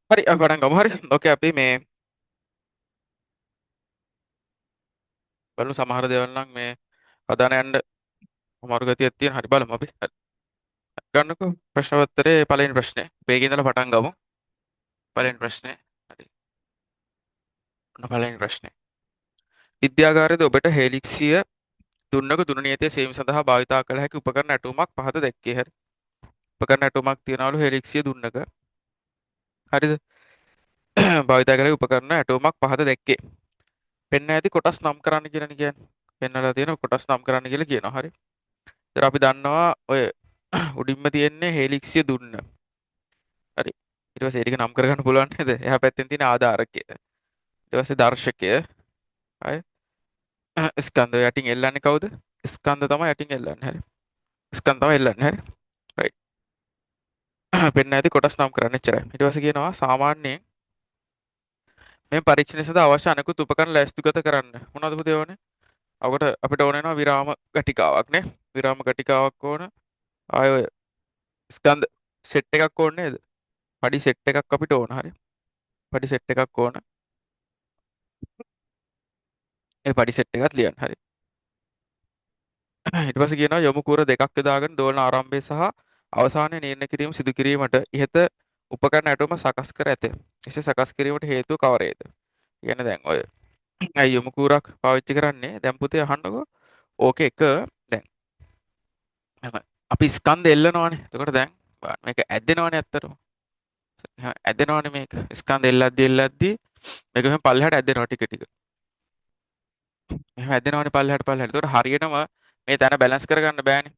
හරි, අපි පටන් ගමු. හරි. ඕකේ අපි මේ බලමු සමහර දේවල් නම් මේ හදාන යන්න අමාරු ගතියක් තියෙන. හරි බලමු අපි. හරි. ගන්නකෝ ප්‍රශ්න පත්‍රයේ පළවෙනි ප්‍රශ්නේ. මේකේ ඉඳලා පටන් ගමු. පළවෙනි ප්‍රශ්නේ. හරි. ඔන්න පළවෙනි ප්‍රශ්නේ. විද්‍යාගාරයේදී ඔබට හෙලික්සිය දුන්නක දුන නියතයේ සේවීම සඳහා භාවිතා කළ හැකි උපකරණ ඇටුමක් පහත දැක්කේ. හරි. උපකරණ ඇටුමක් තියනවලු හෙලික්සිය දුන්නක. හරිද? භාවිතා කළ හැකි උපකරණ ඇටුමක් පහත දැක්කේ. පෙන්න ඇති කොටස් නම් කරන්න කියලානේ කියන්නේ. පෙන්නලා තියෙන කොටස් නම් කරන්න කියලා කියනවා. හරි. ඒතර අපි දන්නවා ඔය උඩින්ම තියෙන්නේ හෙලික්සිය දුන්න. හරි. ඊට පස්සේ ඒ ටික නම් කරගන්න පුළුවන් නේද? එහා පැත්තෙන් තියෙන ආධාරකය. ඊට පස්සේ දර්ශකය. හරි. ස්කන්ධ යටින් එල්ලන්නේ කවුද? ස්කන්ධ තමයි යටින් එල්ලන්නේ. හරි. ස්කන්ධ තමයි එල්ලන්නේ. හරි. රයිට්. පෙන්න ඇති කොටස් නම් කරන්න එච්චරයි. ඊට පස්සේ කියනවා සාමාන්‍යයෙන් මේ පරීක්ෂණය සඳහා අවශ්‍ය අනෙකුත් උපකරණ ලැයිස්තුගත කරන්න. මොනවද පුතේ ඕනේ? අපට අපිට ඕන වෙනවා විරාම ඝටිකාවක් නේ. විරාම ඝටිකාවක් ඕන. ආය ඔය ස්කන්ධ සෙට් එකක් ඕන නේද? පඩි සෙට් එකක් අපිට ඕන. හරි. පඩි සෙට් එකක් ඕන. ඒ පඩි සෙට් එකත් ලියන්න. හරි. ඊට පස්සේ කියනවා යොමු කුර දෙකක් යොදාගෙන දෝලන ආරම්භය සහ අවසානය නිර්ණය කිරීම සිදු කිරීමට ඉහත උපකරණ ඇටුම සකස් කර ඇත. එසේ සකස් කිරීමට හේතුව කවරේද? කියන්නේ දැන් ඔය ඇයි යොමු කුරක් පාවිච්චි කරන්නේ? දැන් පුතේ අහන්නකෝ. ඕක එක දැන් මෙහෙම අපි ස්කන්ධ එල්ලනවානේ. එතකොට දැන් බලන්න මේක ඇදෙනවානේ ඇත්තටම. එහෙම ඇදෙනවානේ මේක. ස්කන්ධ එල්ලද්දි එල්ලද්දි මේක මෙහෙම පල්ලෙහාට ඇදෙනවා ටික ටික. මෙහෙම ඇදෙනවානේ පල්ලෙහාට පල්ලෙහාට. එතකොට හරියටම මේ තැන බැලන්ස් කරගන්න බෑනේ.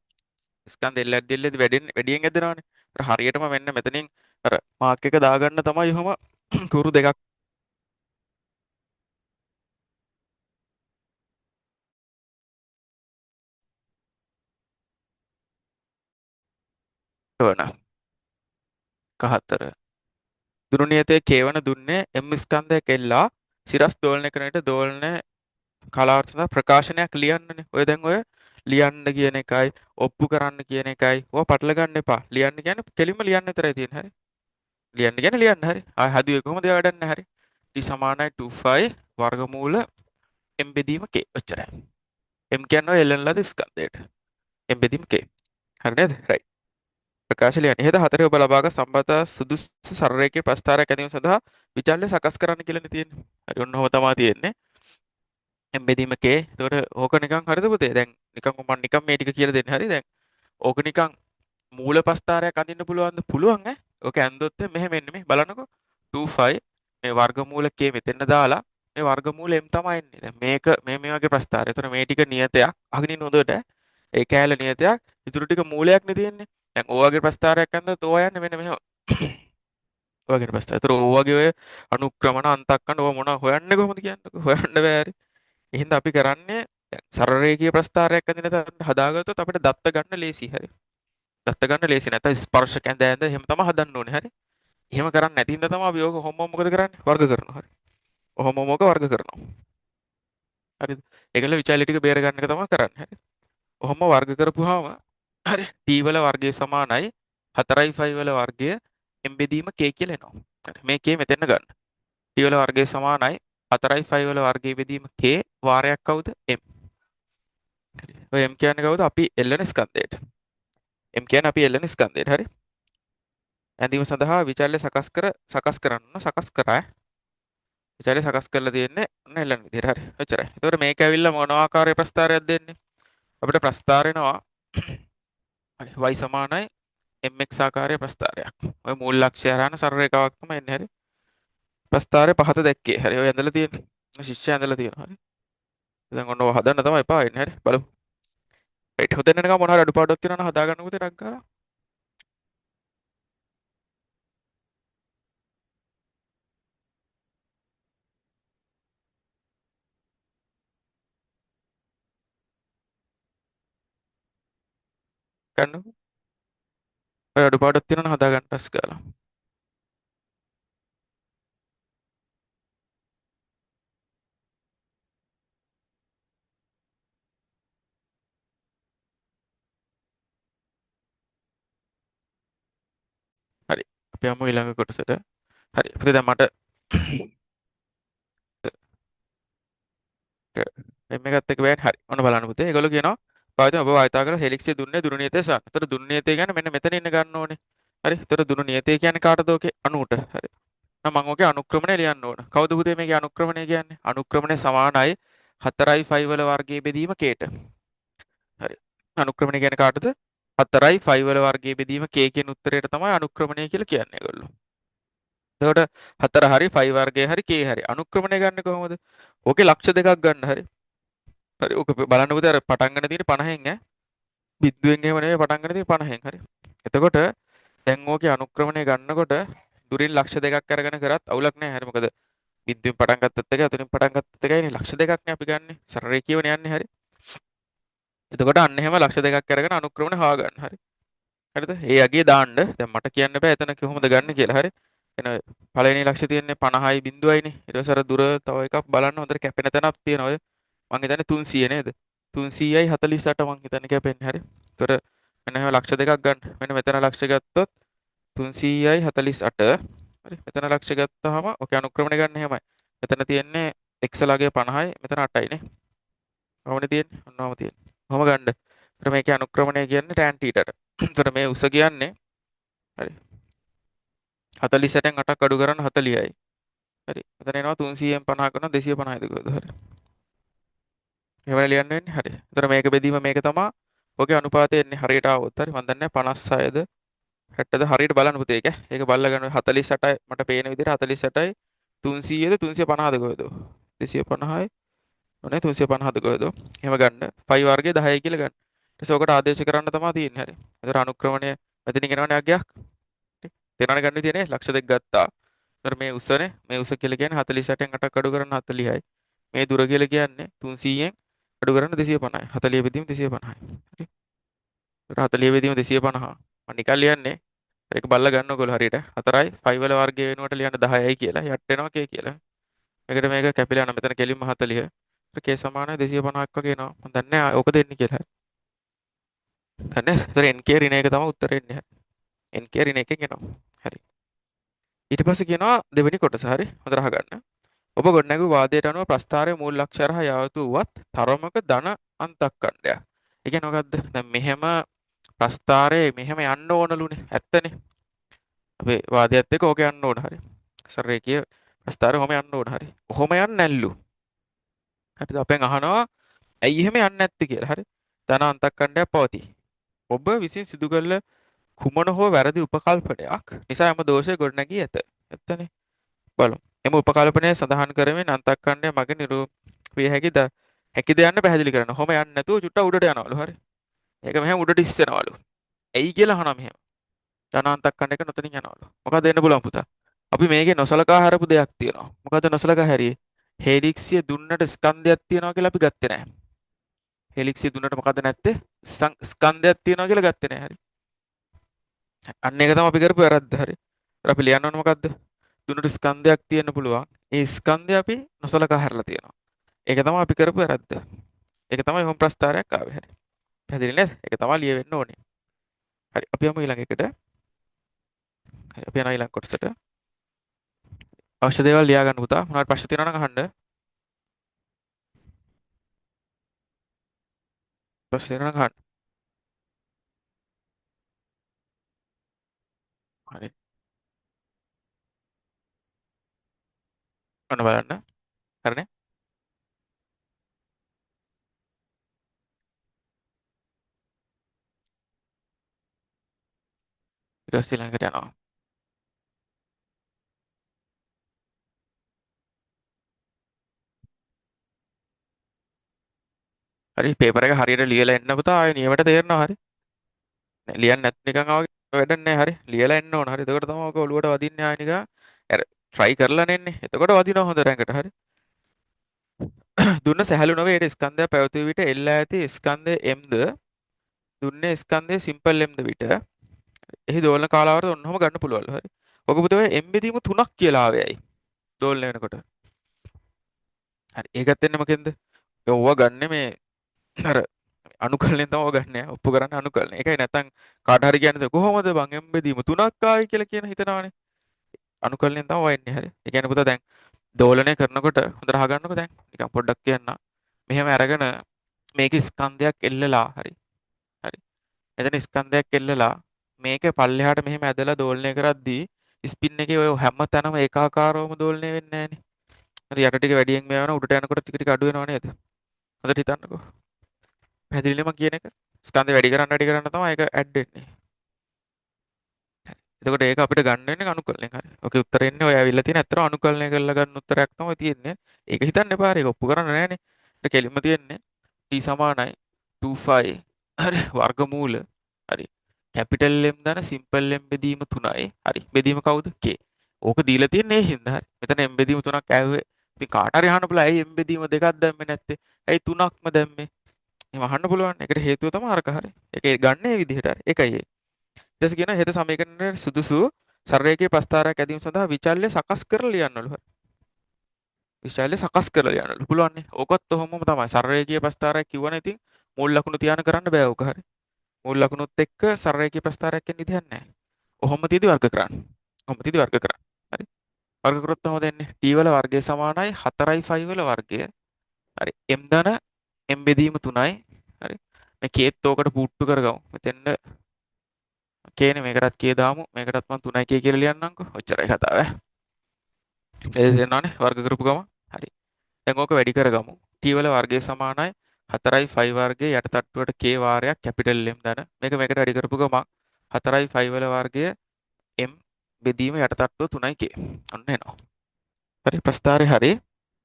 ස්කන්ධ එල්ලද්දි එල්ලද්දි වැඩියෙන් ඇදෙනවානේ. ඒතර හරියටම මෙන්න මෙතනින් අර මාක් එක දාගන්න තමයි ඔහොම කුරු දෙකක් වන. 4. දුරු නියතයේ කේවන දුන්නේ එම් ස්කන්ධයක් එල්ලා සිරස් දෝලනය කරන විට දෝලන කලාවට සඳහා ප්‍රකාශනයක් ලියන්නනේ. ඔය දැන් ඔය ලියන්න කියන එකයි ඔප්පු කරන්න කියන එකයි ඔවා පටල ගන්න එපා. ලියන්න කියන්නේ කෙලින්ම ලියන්න විතරයි තියෙන්නේ. හරි. ලියන්න කියන්නේ ලියන්න. හරි. ආය හදුවේ කොහොමද ඒවා වැඩක් නැහැ. හරි. T සමානයි 25 වර්ගමූල m බෙදීම k. ඔච්චරයි. M කියන්නේ ඔය එල්ලන ලද ස්කන්ධයට. M බෙදීම k. හරි නේද? රයිට්. ප්‍රකාශ ලියන්න. ඉහත හතරේ ඔබ ලබාගත් සම්බන්ධ සුදුසු සරල රේඛයේ ප්‍රස්ථාරයක් ඇඳීම සඳහා විචල්‍ය සකස් කරන්න කියලානේ තියෙන්නේ. හරි, ඔන්න ඔහොම තමයි තියෙන්නේ. M බෙදීම k. එතකොට ඕක නිකන් හරිද පුතේ? දැන් නිකන් මම නිකන් මේ ටික කියලා දෙන්නේ. හරි. දැන් ඕක නිකන් මූල ප්‍රස්ථාරයක් අඳින්න පුළුවන්ද? පුළුවන් ඈ. ඕක ඇඳොත් මෙහෙම එන්නේ මේ බලන්නකෝ. 25 මේ වර්ගමූල k මෙතෙන් දාලා මේ වර්ගමූල m තමයි එන්නේ. දැන් මේක මේ වගේ ප්‍රස්ථාරය. එතකොට මේ ටික නියතයක්. අහගෙන ඉන්න හොඳට ඈ. ඒ කෑල්ල නියතයක්. ඉතුරු ටික මූලයක් නේ තියෙන්නේ. දැන් ඕ වගේ ප්‍රස්ථාරයක් ඇඳොත් ඕවා යන්නේ මෙන්න මෙහෙම. ඔය වගේ ප්‍රස්ථාරය. ඒතර ඕ වගේ ඔය අනුක්‍රමන අන්තක්කන ඕවා මොනවා හොයන්නේ කොහොමද කියන්නකෝ. හොයන්න බෑ හරි. එහෙනම් අපි කරන්නේ දැන් සරල රේඛීය ප්‍රස්ථාරයක් අඳින තරමට හදාගත්තොත් අපිට දත්ත ගන්න ලේසි. හරි. දත්ත ගන්න ලේසි. නැත්නම් ස්පර්ශක ඇඳ ඇඳ එහෙම තමයි හදන්න ඕනේ. හරි. එහෙම කරන්නේ නැති හින්දා තමයි අපි ඕක ඔහොම මොකද කරන්නේ? වර්ග කරනවා. හරි. ඔහොම මොක වර්ග කරනවා. හරිද? ඒකල විචල්‍ය ටික බේර ගන්න එක තමයි කරන්නේ. හරි. ඔහොම වර්ග කරපුවාම හරි T වල වර්ගය සමානයි 4යි 5 වල වර්ගය m බෙදීම k කියලා එනවා. හරි. මේ k මෙතෙන් ගන්න. T වල වර්ගය සමානයි 4යි 5 වල වර්ගය බෙදීම k වාරයක් කවුද? m. හරි. ඔය m කියන්නේ කවුද? අපි එල්ලන ස්කන්ධයට. m කියන්නේ අපි එල්ලන ස්කන්ධයට. හරි. ඇඳීම සඳහා විචල්‍ය සකස් කරන්න ඕන. සකස් කරා. විචල්‍ය සකස් කරලා තියෙන්නේ ඔන්න එල්ලන විදිහට. හරි. ඔච්චරයි. එතකොට මේක ඇවිල්ලා මොන ආකාරයේ ප්‍රස්ථාරයක් දෙන්නේ? අපිට ප්‍රස්ථාර එනවා. හරි. y සමානයි mx ආකාරයේ ප්‍රස්ථාරයක්. ඔය මූල ලක්ෂ්‍ය හරහාන සරල රේඛාවක් තමයි එන්නේ. හරි. ප්‍රස්ථාරය පහත දැක්කේ. හරි. ඔය ඇඳලා තියෙන්නේ. ශිෂ්‍යයා ඇඳලා තියෙනවා. හරි. දැන් ඔන්න ඔය හදන්න තමයි එපා වෙන්නේ. හරි. බලමු. රයිට්. හොදන්න නිකන් මොන හරි අඩුපාඩුවක් තියෙනවා නම් හදාගන්න පුතේ ටක් ගාලා. ගන්නකො. ඔය අඩුපාඩුවක් තියෙනවා නම් හදාගන්න ටස් ගාලා. හරි. අපි යමු ඊළඟ කොටසට. හරි. පුතේ දැන් මට එම් එකත් එක්ක බෑනේ. හරි. ඔන්න බලන්න පුතේ. ඒගොල්ලෝ කියනවා පාවිච්චි ඔබ වායිතා කර හෙලික්සිය දුන්නේ දුරු නියතය සහ. එතකොට දුරු නියතය කියන්නේ මෙන්න මෙතන ඉන්න ගන්න ඕනේ. හරි. එතකොට දුරු නියතය කියන්නේ කාටද ඔකේ? අණුවට. හරි. නම් මම ඔකේ අනුක්‍රමණය ලියන්න ඕන. කවුද පුතේ මේකේ අනුක්‍රමණය කියන්නේ? අනුක්‍රමණය සමානයි 4යි 5 වල වර්ගයේ බෙදීම කේට. හරි. අනුක්‍රමණය කියන්නේ කාටද? 4යි 5 වල වර්ගයේ බෙදීම k කියන උත්තරයට තමයි අනුක්‍රමණය කියලා කියන්නේ ඒගොල්ලෝ. එතකොට 4 හරි 5 වර්ගය හරි k හරි අනුක්‍රමණය ගන්න කොහොමද? ඕකේ ලක්ෂ දෙකක් ගන්න හරි. හරි ඕක බලන්න පුතේ අර පටන් ගන්න තියෙන්නේ 50න් ඈ. බිඳුවෙන් එහෙම නෙවෙයි පටන් ගන්න තියෙන්නේ 50න් හරි. එතකොට දැන් ඕකේ අනුක්‍රමණය ගන්නකොට දුරින් ලක්ෂ දෙකක් අරගෙන කරත් අවුලක් නෑ හරි. මොකද බිඳුවෙන් පටන් ගත්තත් එකයි අතුරින් පටන් ගත්තත් එකයිනේ ලක්ෂ දෙකක් නේ අපි ගන්නෙ. සරල රේඛියවනේ යන්නේ හරි. එතකොට අන්න එහෙම ලක්ෂ දෙකක් අරගෙන අනුක්‍රමණය හොයාගන්න හරි. හරිද? ඒ අගය දාන්න. දැන් මට කියන්න බෑ එතන කොහොමද ගන්න කියලා හරි. එන පළවෙනි ලක්ෂය තියෙන්නේ 50යි බිඳුවයිනේ. ඊට පස්සේ අර දුර තව එකක් බලන්න හොඳට කැපෙන තැනක් තියෙනවා ඔය. මං හිතන්නේ 300 නේද? 300යි 48 මං හිතන්නේ කැපෙන්නේ හරි. එතකොට මෙන්න එහෙම ලක්ෂ දෙකක් ගන්න. මෙන්න මෙතන ලක්ෂ ගත්තොත් 300යි 48. හරි. මෙතන ලක්ෂ ගත්තාම ඔකේ අනුක්‍රමණය ගන්න එහෙමයි. මෙතන තියෙන්නේ x ළගේ 50යි මෙතන 8යි නේ. කොහොමද තියෙන්නේ? ඔන්න ඔහම තියෙන්නේ. කොහොම ගන්න? එතකොට මේකේ අනුක්‍රමණය කියන්නේ tan θට. එතකොට මේ උස කියන්නේ හරි 48න් 8ක් අඩු කරන්න 40යි. හරි. මෙතන එනවා 300න් 50 කරනවා 250යිද කොහෙද? හරි. එහෙම ලියන්න වෙන්නේ. හරි. එතකොට මේක බෙදීම මේක තමා ඔකේ අනුපාතය එන්නේ හරියට ආවොත්. හරි. මං දන්නේ 56ද 60ද හරියට බලන්න පුතේ ඒක. ඒක බලලා ගන්න 48යි මට පේන විදිහට 48යි 300ද 350ද කොහෙද? 250යි ඔනේ 350ද කොහෙද? එහෙම ගන්න. 5 වර්ගය 10යි කියලා ගන්න. ඊට පස්සේ ඔකට ආදේශ කරන්න තමයි තියෙන්නේ. හරි. එතකොට අනුක්‍රමණය මෙතනින් එනවනේ අගයක්. තේරෙනවනේ ගන්න විදිය නේ ලක්ෂ දෙක ගත්තා. එතකොට මේ උසනේ මේ උස කියලා කියන්නේ 48න් 8ක් අඩු කරන්න 40යි. මේ දුර කියලා කියන්නේ 300න් අඩු කරන්න 250යි. 40 බෙදීම 250යි. හරි. එතකොට 40 බෙදීම 250. මම නිකන් ලියන්නේ. ඒක බලලා ගන්න ඕගොල්ලෝ හරියට. 4යි 5 වල වර්ගය වෙනුවට ලියන්න 10යි කියලා. යට වෙනවා k කියලා. මේකට මේක කැපිලා යනවා. මෙතන කෙලින්ම 40. එතකොට k සමානයි 250ක් වගේ එනවා. මම දන්නේ නෑ ඕක දෙන්නේ කියලා. දන්නේ නෑ. එතකොට nk ඍණ එක තමයි උත්තරේ එන්නේ. nk ඍණ එකෙන් එනවා. හරි. ඊට පස්සේ කියනවා දෙවෙනි කොටස. හරි. හොඳට අහගන්න. ඔබ ගොඩනැගූ වාදයට අනුව ප්‍රස්ථාරයේ මූල ලක්ෂ්‍ය හරහා යා යුතු වුවත් තරමක ධන අන්තක්ඛණ්ඩයක්. ඒ කියන්නේ මොකද්ද? දැන් මෙහෙම ප්‍රස්ථාරයේ මෙහෙම යන්න ඕනලුනේ. ඇත්තනේ. අපේ වාදයත් එක්ක ඕක යන්න ඕන. හරි. සර් රේඛීය ප්‍රස්ථාරය ඔහොම යන්න ඕන. හරි. ඔහොම යන්නේ නැල්ලු. හරිද? අපෙන් අහනවා ඇයි එහෙම යන්නේ නැත්තේ කියලා. හරි. ධන අන්තක්ඛණ්ඩයක් පවතී. ඔබ විසින් සිදු කළ කුමන හෝ වැරදි උපකල්පනයක් නිසා එම දෝෂය ගොඩනැගී ඇත. ඇත්තනේ. බලමු. එම උපකල්පනය සඳහන් කරමින් අන්තක්ඛණ්ඩය මගින් නිරූපිය හැකි හැකිද යන්න පැහැදිලි කරන්න. ඔහොම යන්නේ නැතුව චුට්ටක් උඩට යනවලු. හරි. මේක මෙහෙම උඩට ඉස්සෙනවලු. ඇයි කියලා අහනවා මෙහෙම. ධන අන්තක්ඛණ්ඩයක නොතනින් යනවලු. මොකද වෙන්න පුළුවන් පුතා? අපි මේකේ නොසලකා හරපු දෙයක් තියෙනවා. මොකද නොසලකා හැරියේ? හෙලික්සිය දුන්නට ස්කන්ධයක් තියෙනවා කියලා අපි ගත්තේ නැහැ. හෙලික්සිය දුන්නට මොකද නැත්තේ? ස්කන්ධයක් තියෙනවා කියලා ගත්තේ නැහැ. හරි. අන්න ඒක තමයි අපි කරපු වැරද්ද. හරි. අපි ලියන්න ඕන මොකද්ද? දුන්නට ස්කන්ධයක් තියෙන්න පුළුවන්. ඒ ස්කන්ධය අපි නොසලකා හැරලා තියෙනවා. ඒක තමයි අපි කරපු වැරද්ද. ඒක තමයි හොම් ප්‍රස්තාරයක් ආවේ. හරි. පැහැදිලි නේද? ඒක තමයි ලියවෙන්න ඕනේ. හරි. අපි යමු ඊළඟ එකට. හරි. අපි යනවා ඊළඟ කොටසට. අවශ්‍ය දේවල් ලියා ගන්න පුතා. මොනවාරි ප්‍රශ්න තියෙනවා නම් අහන්න. ප්‍රශ්න තියෙනවා නම් අහන්න. හරි. ඔන්න බලන්න. හරිනේ? ඊට පස්සේ ඊළඟට යනවා. හරි පේපර් එක හරියට ලියලා එන්න පුතා ආයේ නියමට තේරෙනවා හරි. නෑ ලියන්න නැත් නිකන් ආවගේ වැඩක් නෑ හරි. ලියලා එන්න ඕන හරි. එතකොට තමයි ඔක ඔලුවට වදින්නේ ආයේ නිකන් අර ට්‍රයි කරලා නෙන්නේ. එතකොට වදිනවා හොඳ රැඟට හරි. දුන්න සැහැල්ලු නොවේ ඒට ස්කන්ධය පැවතුව විට එල්ලා ඇති ස්කන්ධය m ද දුන්නේ ස්කන්ධය සිම්පල් m ද විට එහි දෝලන කාලාවරත ඔන්නෝම ගන්න පුළුවන්ලු හරි. ඔක පුතේ ඔය m බෙදීම 3ක් කියලා ආවේ ඇයි? දෝලන වෙනකොට. හරි. ඒකත් එන්නේ මොකෙන්ද? ඔව්වා ගන්නෙ මේ අර අනුකලනයෙන් තමයි ඔය ගන්නෙ. ඔප්පු කරන්නේ අනුකලනය. ඒකයි නැත්තම් කාට හරි කියන්නේ කොහොමද බං m බෙදීම 3ක් ආවේ කියලා කියන හිතනවනේ. අනුකලනයෙන් තමයි ඔය එන්නේ. හරි. ඒ කියන්නේ පුතා දැන් දෝලනය කරනකොට හොඳට අහගන්නකෝ දැන්. නිකන් පොඩ්ඩක් කියන්න. මෙහෙම අරගෙන මේක ස්කන්ධයක් එල්ලලා හරි. හරි. මෙතන ස්කන්ධයක් එල්ලලා මේක පල්ලෙහාට මෙහෙම ඇදලා දෝලනය කරද්දී ස්පින් එකේ ඔය හැම තැනම ඒකාකාරවම දෝලනය වෙන්නේ නැහනේ. හරි යට ටික වැඩියෙන් මේ වෙනවා උඩට යනකොට ටික ටික අඩු වෙනව නේද? හොඳට හිතන්නකෝ. පැහැදිලිනේ මං කියන එක? ස්කන්ධය වැඩි කරන්න තමයි ඒක ඇඩ් වෙන්නේ. එතකොට ඒක අපිට ගන්න වෙන්නේ අනුකලනයෙන්. හරි. ඔකේ උත්තරේ එන්නේ ඔය ඇවිල්ලා තියෙන ඇත්තටම අනුකලනය කරලා ගන්න උත්තරයක් තමයි තියෙන්නේ. ඒක හිතන්න එපා. හරි ඒක ඔප්පු කරන්න නෑනේ. ඒක කෙලින්ම තියෙන්නේ t සමානයි 25 හරි වර්ගමූල හරි කැපිටල් M ධන සිම්පල් M බෙදීම 3යි. හරි බෙදීම කවුද? K. ඕක දීලා තියෙන්නේ ඒ හින්දා. හරි. මෙතන M බෙදීම 3ක් ඇව්වේ. ඉතින් කාට හරි අහන්න පුළුවන් ඇයි M බෙදීම 2ක් දැම්මේ නැත්තේ? ඇයි 3ක්ම දැම්මේ? එහෙම අහන්න පුළුවන්. ඒකට හේතුව තමයි අරක. හරි. ඒක ගන්න ඒ විදිහට. හරි. ඒකයි ඒ. ඊට පස්සේ කියනවා හෙත සමීකරණයට සුදුසු සරලරේඛීය ප්‍රස්ථාරයක් ඇදීම සඳහා විචල්‍ය සකස් කරලා ලියන්නලු. හරි. විචල්‍ය සකස් කරලා ලියන්නලු. පුළුවන් නේ. ඕකත් ඔහොමම තමයි. සරලරේඛීය ප්‍රස්ථාරයක් කිව්වනේ ඉතින් මූල ලකුණු තියාන කරන්න බෑ ඕක. හරි. මූල ලකුණුත් එක්ක සරලරේඛීය ප්‍රස්ථාරයක් එන්න විදිහක් නැහැ. ඔහොම තියදී වර්ග කරන්න. ඔහොම තියදී වර්ග කරන්න. හරි. වර්ග කරොත් කොහොමද එන්නේ? T වල වර්ගය සමානයි 4යි 5 වල වර්ගය. හරි. M ධන M බෙදීම 3යි. හරි. මේ කේත් ඕකට පුට්ටු කරගමු. මෙතෙන්ද K නේ මේකටත් K දාමු. මේකටත් මම 3යි K කියලා ලියන්නම්කෝ. ඔච්චරයි කතාව ඈ. ඒ දෙන්නවනේ වර්ග කරපු ගමන්. හරි. දැන් ඕක වැඩි කරගමු. T වල වර්ගය සමානයි 4යි 5 වර්ගය යට තට්ටුවට K වාරයක් කැපිටල් M ධන. මේක මේකට වැඩි කරපු ගමන් 4යි 5 වල වර්ගය M බෙදීම යට තට්ටුව 3යි K. ඔන්න එනවා. හරි ප්‍රස්ථාරේ හරි.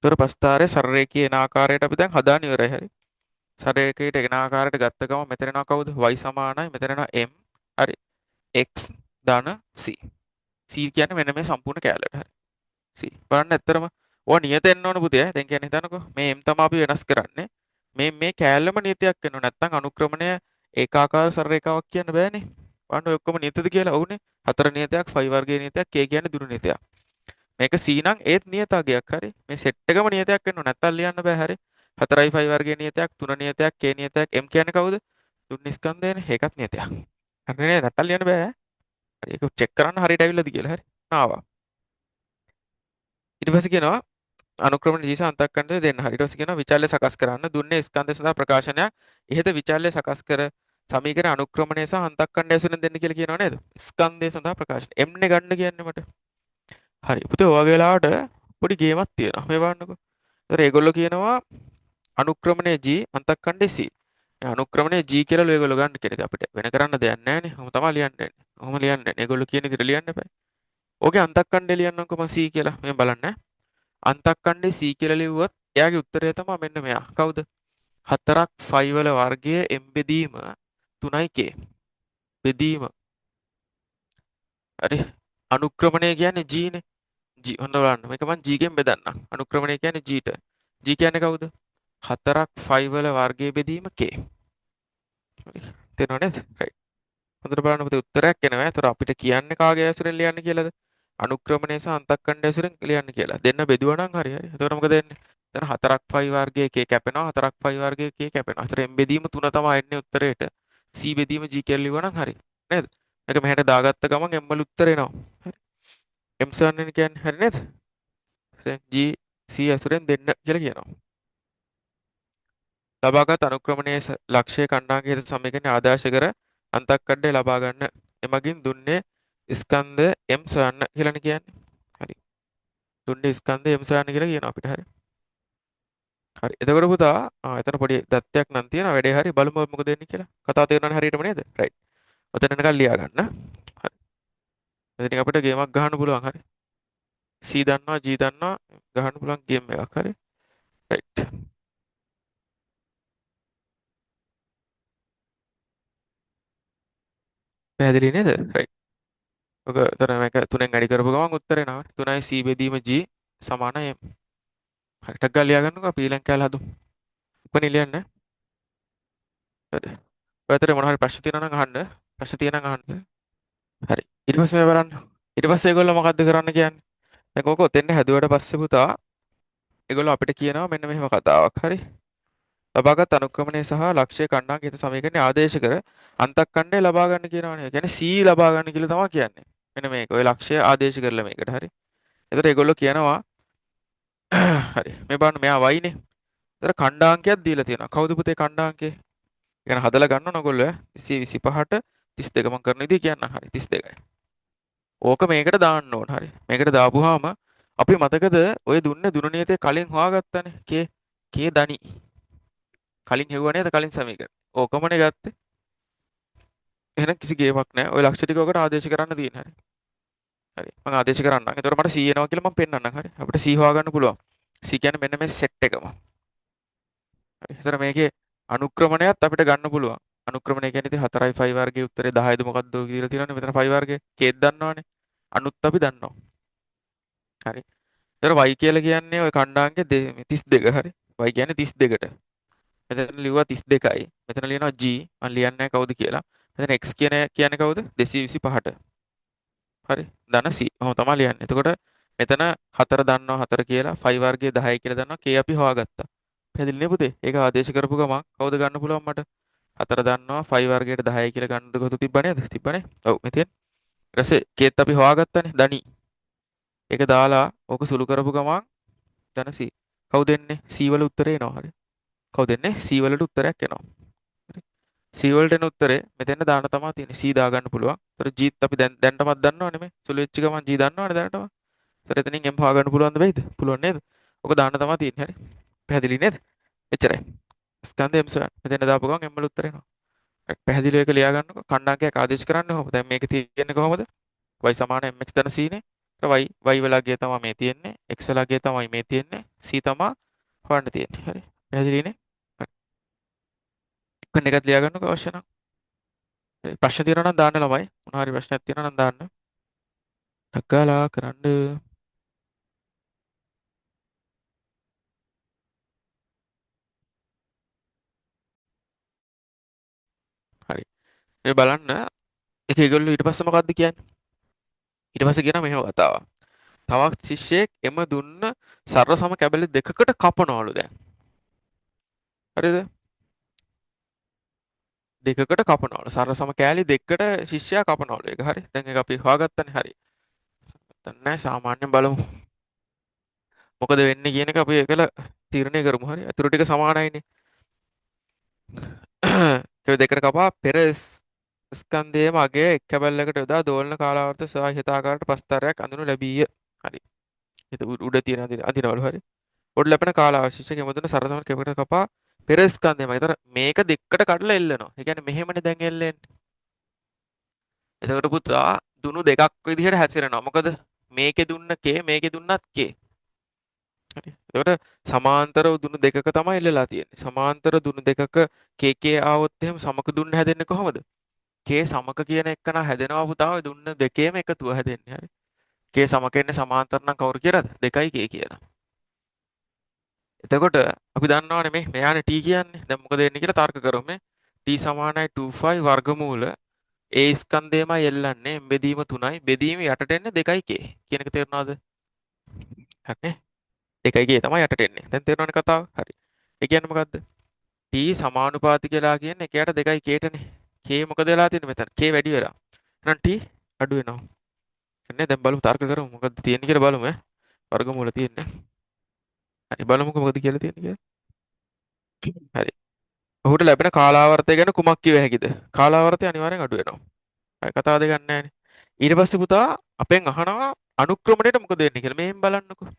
ඒතර ප්‍රස්ථාරේ සරලරේඛීය එන ආකාරයට අපි දැන් හදාන්න ඉවරයි. හරි. සරලරේඛීයට එන ආකාරයට ගත්ත ගමන් මෙතන එනවා කවුද? Y සමානයි මෙතන එනවා M. හරි. X ධන C. C කියන්නේ මෙන්න මේ සම්පූර්ණ කැලලට. හරි. C. බලන්න ඇත්තටම ඕවා නියත එන්න ඕන පුතේ ඈ. දැන් කියන්නේ හිතන්නකෝ මේ M තමයි අපි වෙනස් කරන්නේ. මේ මේ කැලලම නියතයක් වෙනව නැත්තම් අනුක්‍රමණය ඒකාකාර සරල රේඛාවක් කියන්න බෑනේ. බලන්න ඔය ඔක්කොම නියතද කියලා. ඔව්නේ. 4 නියතයක් 5 වර්ගයේ නියතයක් K කියන්නේ දුරු නියතයක්. මේක C නම් ඒත් නියතගයක්. හරි. මේ සෙට් එකම නියතයක් වෙන්න ඕන නැත්තම් ලියන්න බෑ. හරි. 4යි 5 වර්ගයේ නියතයක් 3 නියතයක් K නියතයක් M කියන්නේ කවුද? දුන්න ස්කන්ධයනේ. ඒකත් නියතයක්. හරි නේද? නැත්තම් ලියන්න බෑ. හරි. ඒක චෙක් කරන්න හරියට ඇවිල්ලාද කියලා. හරි. ආවා. ඊට පස්සේ කියනවා අනුක්‍රමණ ජීස අන්තක්කණ්ඩය දෙන්න. හරි. ඊට පස්සේ කියනවා විචල්‍ය සකස් කරන්න. දුන්නේ ස්කන්ධ සඳහා ප්‍රකාශනයක්. ඉහත විචල්‍ය සකස් කර සමීකරණ අනුක්‍රමණය සහ අන්තක්කණ්ඩය ඇසුරෙන් දෙන්න කියලා කියනවා නේද? ස්කන්ධය සඳහා ප්‍රකාශන. M නේ ගන්න කියන්නේ මට. හරි. පුතේ ඔය වගේ වෙලාවට පොඩි ගේමක් තියෙනවා. මේ බලන්නකෝ. ඒතර ඒගොල්ලෝ කියනවා අනුක්‍රමණය G අන්තක්කණ්ඩය C. මේ අනුක්‍රමණය G කියලා ඒගොල්ලෝ ගන්න කියලා. ඉතින් අපිට වෙන කරන්න දෙයක් නැහැ නේ. ඔහොම තමයි ලියන්න වෙන්නේ. ඔහොම ලියන්න වෙන්නේ. ඒගොල්ලෝ කියන විදිහට ලියන්න එපා. ඕකේ අන්තක්කණ්ඩය ලියන්නම්කෝ මං C කියලා. මේ බලන්න ඈ. අන්තක්කණ්ඩේ C කියලා ලිව්වොත් එයාගේ උත්තරය තමයි මෙන්න මෙයා. කවුද? 4ක් 5 වල වර්ගය M බෙදීම 3යි K. බෙදීම. හරි. අනුක්‍රමණය කියන්නේ G නේ. G හොඳ බලන්න. මේක මං G ගෙන් බෙදන්නම්. අනුක්‍රමණය කියන්නේ G ට. G කියන්නේ කවුද? 4ක් 5 වල වර්ගය බෙදීම K. හරි. තේරෙනව නේද? රයිට්. හොඳට බලන්න පුතේ උත්තරයක් එනවා. ඒතර අපිට කියන්නේ කාගේ ඇසුරෙන් ලියන්න කියලාද? අනුක්‍රමණය සහ අන්තක්කණ්ඩ ඇසුරෙන් ලියන්න කියලා. දෙන්න බෙදුවා නම් හරි හරි. එතකොට මොකද වෙන්නේ? එතන 4ක් 5 වර්ගයේ K කැපෙනවා. 4ක් 5 වර්ගයේ K කැපෙනවා. ඒතර M බෙදීම 3 තමයි එන්නේ උත්තරේට. C බෙදීම G කියලා ලිව්වා නම් හරි. නේද? මේක මෙහෙට දාගත්ත ගමන් M වල උත්තර එනවා. හරි. M සර් කියන්නේ හරි නේද? G C ඇසුරෙන් දෙන්න කියලා කියනවා. ලබාගත් අනුක්‍රමණයේ ලක්ෂ්‍ය කණ්ඩායම් හේතු සමීකරණ ආදර්ශ කර අන්තක්කඩය ලබා ගන්න. එමගින් දුන්නේ ස්කන්ධ M සොයන්න කියලානේ කියන්නේ. හරි. දුන්නේ ස්කන්ධ M සොයන්න කියලා කියනවා අපිට. හරි. හරි. එතකොට පුතා එතන පොඩි දත්තයක් නම් තියෙනවා. වැඩේ හරි. බලමු මොකද වෙන්නේ කියලා. කතාව තේරුණානේ හරියටම නේද? රයිට්. ඔතන එනකන් ලියා ගන්න. හරි. එතනින් අපිට ගේමක් ගහන්න පුළුවන්. හරි. C දන්නවා G දන්නවා ගහන්න පුළුවන් ගේම් එකක්. හරි. රයිට්. පැහැදිලි නේද? රයිට්. ඔක එතන මේක තුනෙන් වැඩි කරපු ගමන් උත්තරේ එනවා. 3යි C බෙදීම G සමානයි M. හරි ටක් ගාලා ලියා ගන්නකෝ අපි ඊළඟ කෑල්ල හදමු. ඉක්මනින් ලියන්න. හරි. ඔය අතරේ මොන හරි ප්‍රශ්න තියෙනවා නම් අහන්න. ප්‍රශ්න තියෙනවා නම් අහන්න. හරි. ඊට පස්සේ මේ බලන්න. ඊට පස්සේ ඒගොල්ලෝ මොකද්ද කරන්න කියන්නේ? දැන් ඕක ඔතෙන් හැදුවට පස්සේ පුතා ඒගොල්ලෝ අපිට කියනවා මෙන්න මෙහෙම කතාවක්. හරි. ලබාගත් අනුක්‍රමණය සහ ලක්ෂ්‍ය කණ්ඩායම් හිත සමීකරණය ආදේශ කර අන්තක්කණ්ඩය ලබා ගන්න කියනවනේ. ඒ කියන්නේ C ලබා ගන්න කියලා තමයි කියන්නේ. මෙන්න මේක. ඔය ලක්ෂය ආදේශ කරලා මේකට. හරි. එතකොට ඒගොල්ලෝ කියනවා හරි. මේ බලන්න මෙයා y නේ. එතකොට ඛණ්ඩාංකයක් දීලා තියෙනවා. කවුද පුතේ ඛණ්ඩාංකය? ඒ කියන්නේ හදලා ගන්න ඕන ඔයගොල්ලෝ ඈ. 125ට 32 මං කරන විදිය කියන්නම්. හරි 32යි. ඕක මේකට දාන්න ඕන. හරි. මේකට දාපුවාම අපි මතකද ඔය දුන්නේ දුන නියතේ කලින් හොයාගත්තනේ. කේ කේ දනි. කලින් හෙව්වා නේද කලින් සමීකරණ. ඕකමනේ ගත්තේ. එහෙනම් කිසි ගේමක් නෑ. ඔය ලක්ෂ ටික ඔකට ආදේශ කරන්න තියෙන. හරි. හරි. මං ආදේශ කරන්නම්. එතකොට මට C එනවා කියලා මං පෙන්නන්නම්. හරි. අපිට C හොයාගන්න පුළුවන්. C කියන්නේ මෙන්න මේ සෙට් එකම. හරි. එතකොට මේකේ අනුක්‍රමණයත් අපිට ගන්න පුළුවන්. අනුක්‍රමණය කියන්නේ ඉතින් 4යි 5 වර්ගයේ උත්තරේ 10ද මොකද්ද කියලා තියෙනවනේ. මෙතන 5 වර්ගයේ. කේත් දන්නවනේ. අනුත් අපි දන්නවා. හරි. එතකොට y කියලා කියන්නේ ඔය ඛණ්ඩාංකේ 32. හරි. Y කියන්නේ 32ට. මෙතන ලිව්වා 32යි. මෙතන ලියනවා G. මං ලියන්නේ නැහැ කවුද කියලා. මෙතන x කියන්නේ කවුද? 225ට. හරි. ධන C. ඔහොම තමයි ලියන්නේ. එතකොට මෙතන 4 දන්නවා 4 කියලා 5 වර්ගයේ 10 කියලා දන්නවා K අපි හොයාගත්තා. පැහැදිලි නේ පුතේ? ඒක ආදේශ කරපු ගමන් කවුද ගන්න පුළුවන් මට? 4 දන්නවා 5 වර්ගයට 10 කියලා ගන්නද කොහොමද තිබ්බා නේද? තිබ්බනේ. ඔව් මෙතෙන්. ඊට පස්සේ කේත් අපි හොයාගත්තනේ ධනි. ඒක දාලා ඕක සුළු කරපු ගමන් ධන C. කවුද එන්නේ? C වල උත්තරේ එනවා. හරි. කවුද එන්නේ? C වලට උත්තරයක් එනවා. හරි. C වලට එන උත්තරේ මෙතෙන් දාන්න තමයි තියෙන්නේ. C දාගන්න පුළුවන්. ඒතර Gත් අපි දැන් දැනටමත් දන්නවනේ මේ. සුළු වෙච්ච ගමන් G දන්නවනේ දැනටම. ඒතර එතනින් M හොයාගන්න පුළුවන්ද වෙයිද? පුළුවන් නේද? ඔක දාන්න තමයි තියෙන්නේ. හරි. පැහැදිලි නේද? එච්චරයි. ස්කන්ධ M සොයන්න. මෙතෙන් දාපු ගමන් M වල උත්තරේ එනවා. හරි. පැහැදිලිව එක ලියා ගන්නකො. ඛණ්ඩාංකයක් ආදේශ කරන්න කොහොමද? දැන් මේක තියෙන්නේ කොහොමද? Y සමාන mx ධන c නේ. ඒතර y y වලගේ තමයි මේ තියෙන්නේ. x වලගේ තමයි මේ තියෙන්නේ. c තමයි හොයන්න තියෙන්නේ. හරි. පැහැදිලි නේ? හරි. එක්කන් එකක් ලියා ගන්නකො අවශ්‍ය නම්. හරි. ප්‍රශ්න තියෙනවා නම් දාන්න ළමයි. මොන හරි ප්‍රශ්නයක් තියෙනවා නම් දාන්න. ටක් ගාලා කරන්න. හරි. මේ බලන්න ඒක ඒගොල්ලෝ ඊට පස්සේ මොකද්ද කියන්නේ? ඊට පස්සේ කියනවා මෙහෙම කතාවක්. තවත් ශිෂ්‍යයෙක් එම දුන්න සරල සම කැබලි දෙකකට කපනවලු දැන්. හරිද? දෙකකට කපනවලු. සරල සම කෑලි දෙකකට ශිෂ්‍යයා කපනවලු. ඒක හරි. දැන් ඒක අපි හොයාගත්තනේ. හරි. නෑ සාමාන්‍යයෙන් බලමු. මොකද වෙන්නේ කියන එක අපි ඒකල තීරණය කරමු. හරි. අතුරු ටික සමානයිනේ. ඒ දෙකට කපා පෙර ස්කන්ධයේම අගය එක් කැබැල්ලකට යොදා දෝලන කාලාවර්ත සහ හිතාකාරට පස්තරයක් අඳුනු ලැබීය. හරි. හිත උඩ තියෙන අඳිනවලු. හරි. උඩ ලැබෙන කාලාවශේෂ කෙමදුන සරසම කෙමකට කපා පෙර ස්කන්ධයම. ඒතර මේක දෙකට කඩලා එල්ලනවා. ඒ කියන්නේ මෙහෙමනේ දැන් එල්ලෙන්නේ. එතකොට පුතා දුනු දෙකක් විදිහට හැසිරෙනවා. මොකද මේකේ දුන්න K මේකේ දුන්නත් K. හරි. එතකොට සමාන්තරව දුනු දෙකක තමයි එල්ලලා තියෙන්නේ. සමාන්තර දුනු දෙකක K K ආවොත් එහෙම සමක දුන්න හැදෙන්නේ කොහොමද? K සමක කියන එක නා හැදෙනවා පුතා ඔය දුන්න දෙකේම එකතුව හැදෙන්නේ. හරි. K සමක එන්නේ සමාන්තර නම් කවුරු කියලාද? 2යි K කියලා. එතකොට අපි දන්නවනේ මේ මෙයානේ T කියන්නේ. දැන් මොකද වෙන්නේ කියලා තර්ක කරමු මේ. T සමානයි 25 වර්ගමූල A ස්කන්ධයමයි එල්ලන්නේ M බෙදීම 3යි බෙදීම යටට එන්නේ 2යි K කියන එක තේරුණාද? හරිනේ. 2යි K තමයි යටට එන්නේ. දැන් තේරුණානේ කතාව? හරි. ඒ කියන්නේ මොකද්ද? T සමානුපාතික වෙලා කියන්නේ එක යට 2යි K ටනේ. K මොකද වෙලා තියෙන්නේ මෙතන? K වැඩි වෙලා. එහෙනම් T අඩු වෙනවා. හරිනේ. දැන් බලමු තර්ක කරමු මොකද්ද තියෙන්නේ කියලා බලමු ඈ. වර්ගමූල තියෙන්නේ. හරි බලමුකෝ මොකද කියලා තියෙන්නේ කියලා. හරි. ඔහුට ලැබෙන කාලාවර්තය ගැන කුමක් කිව හැකිද? කාලාවර්තය අනිවාර්යෙන් අඩු වෙනවා. හරි කතාව දෙකක් නෑනේ. ඊට පස්සේ පුතා අපෙන් අහනවා අනුක්‍රමණයට මොකද වෙන්නේ කියලා. මෙහෙන් බලන්නකෝ.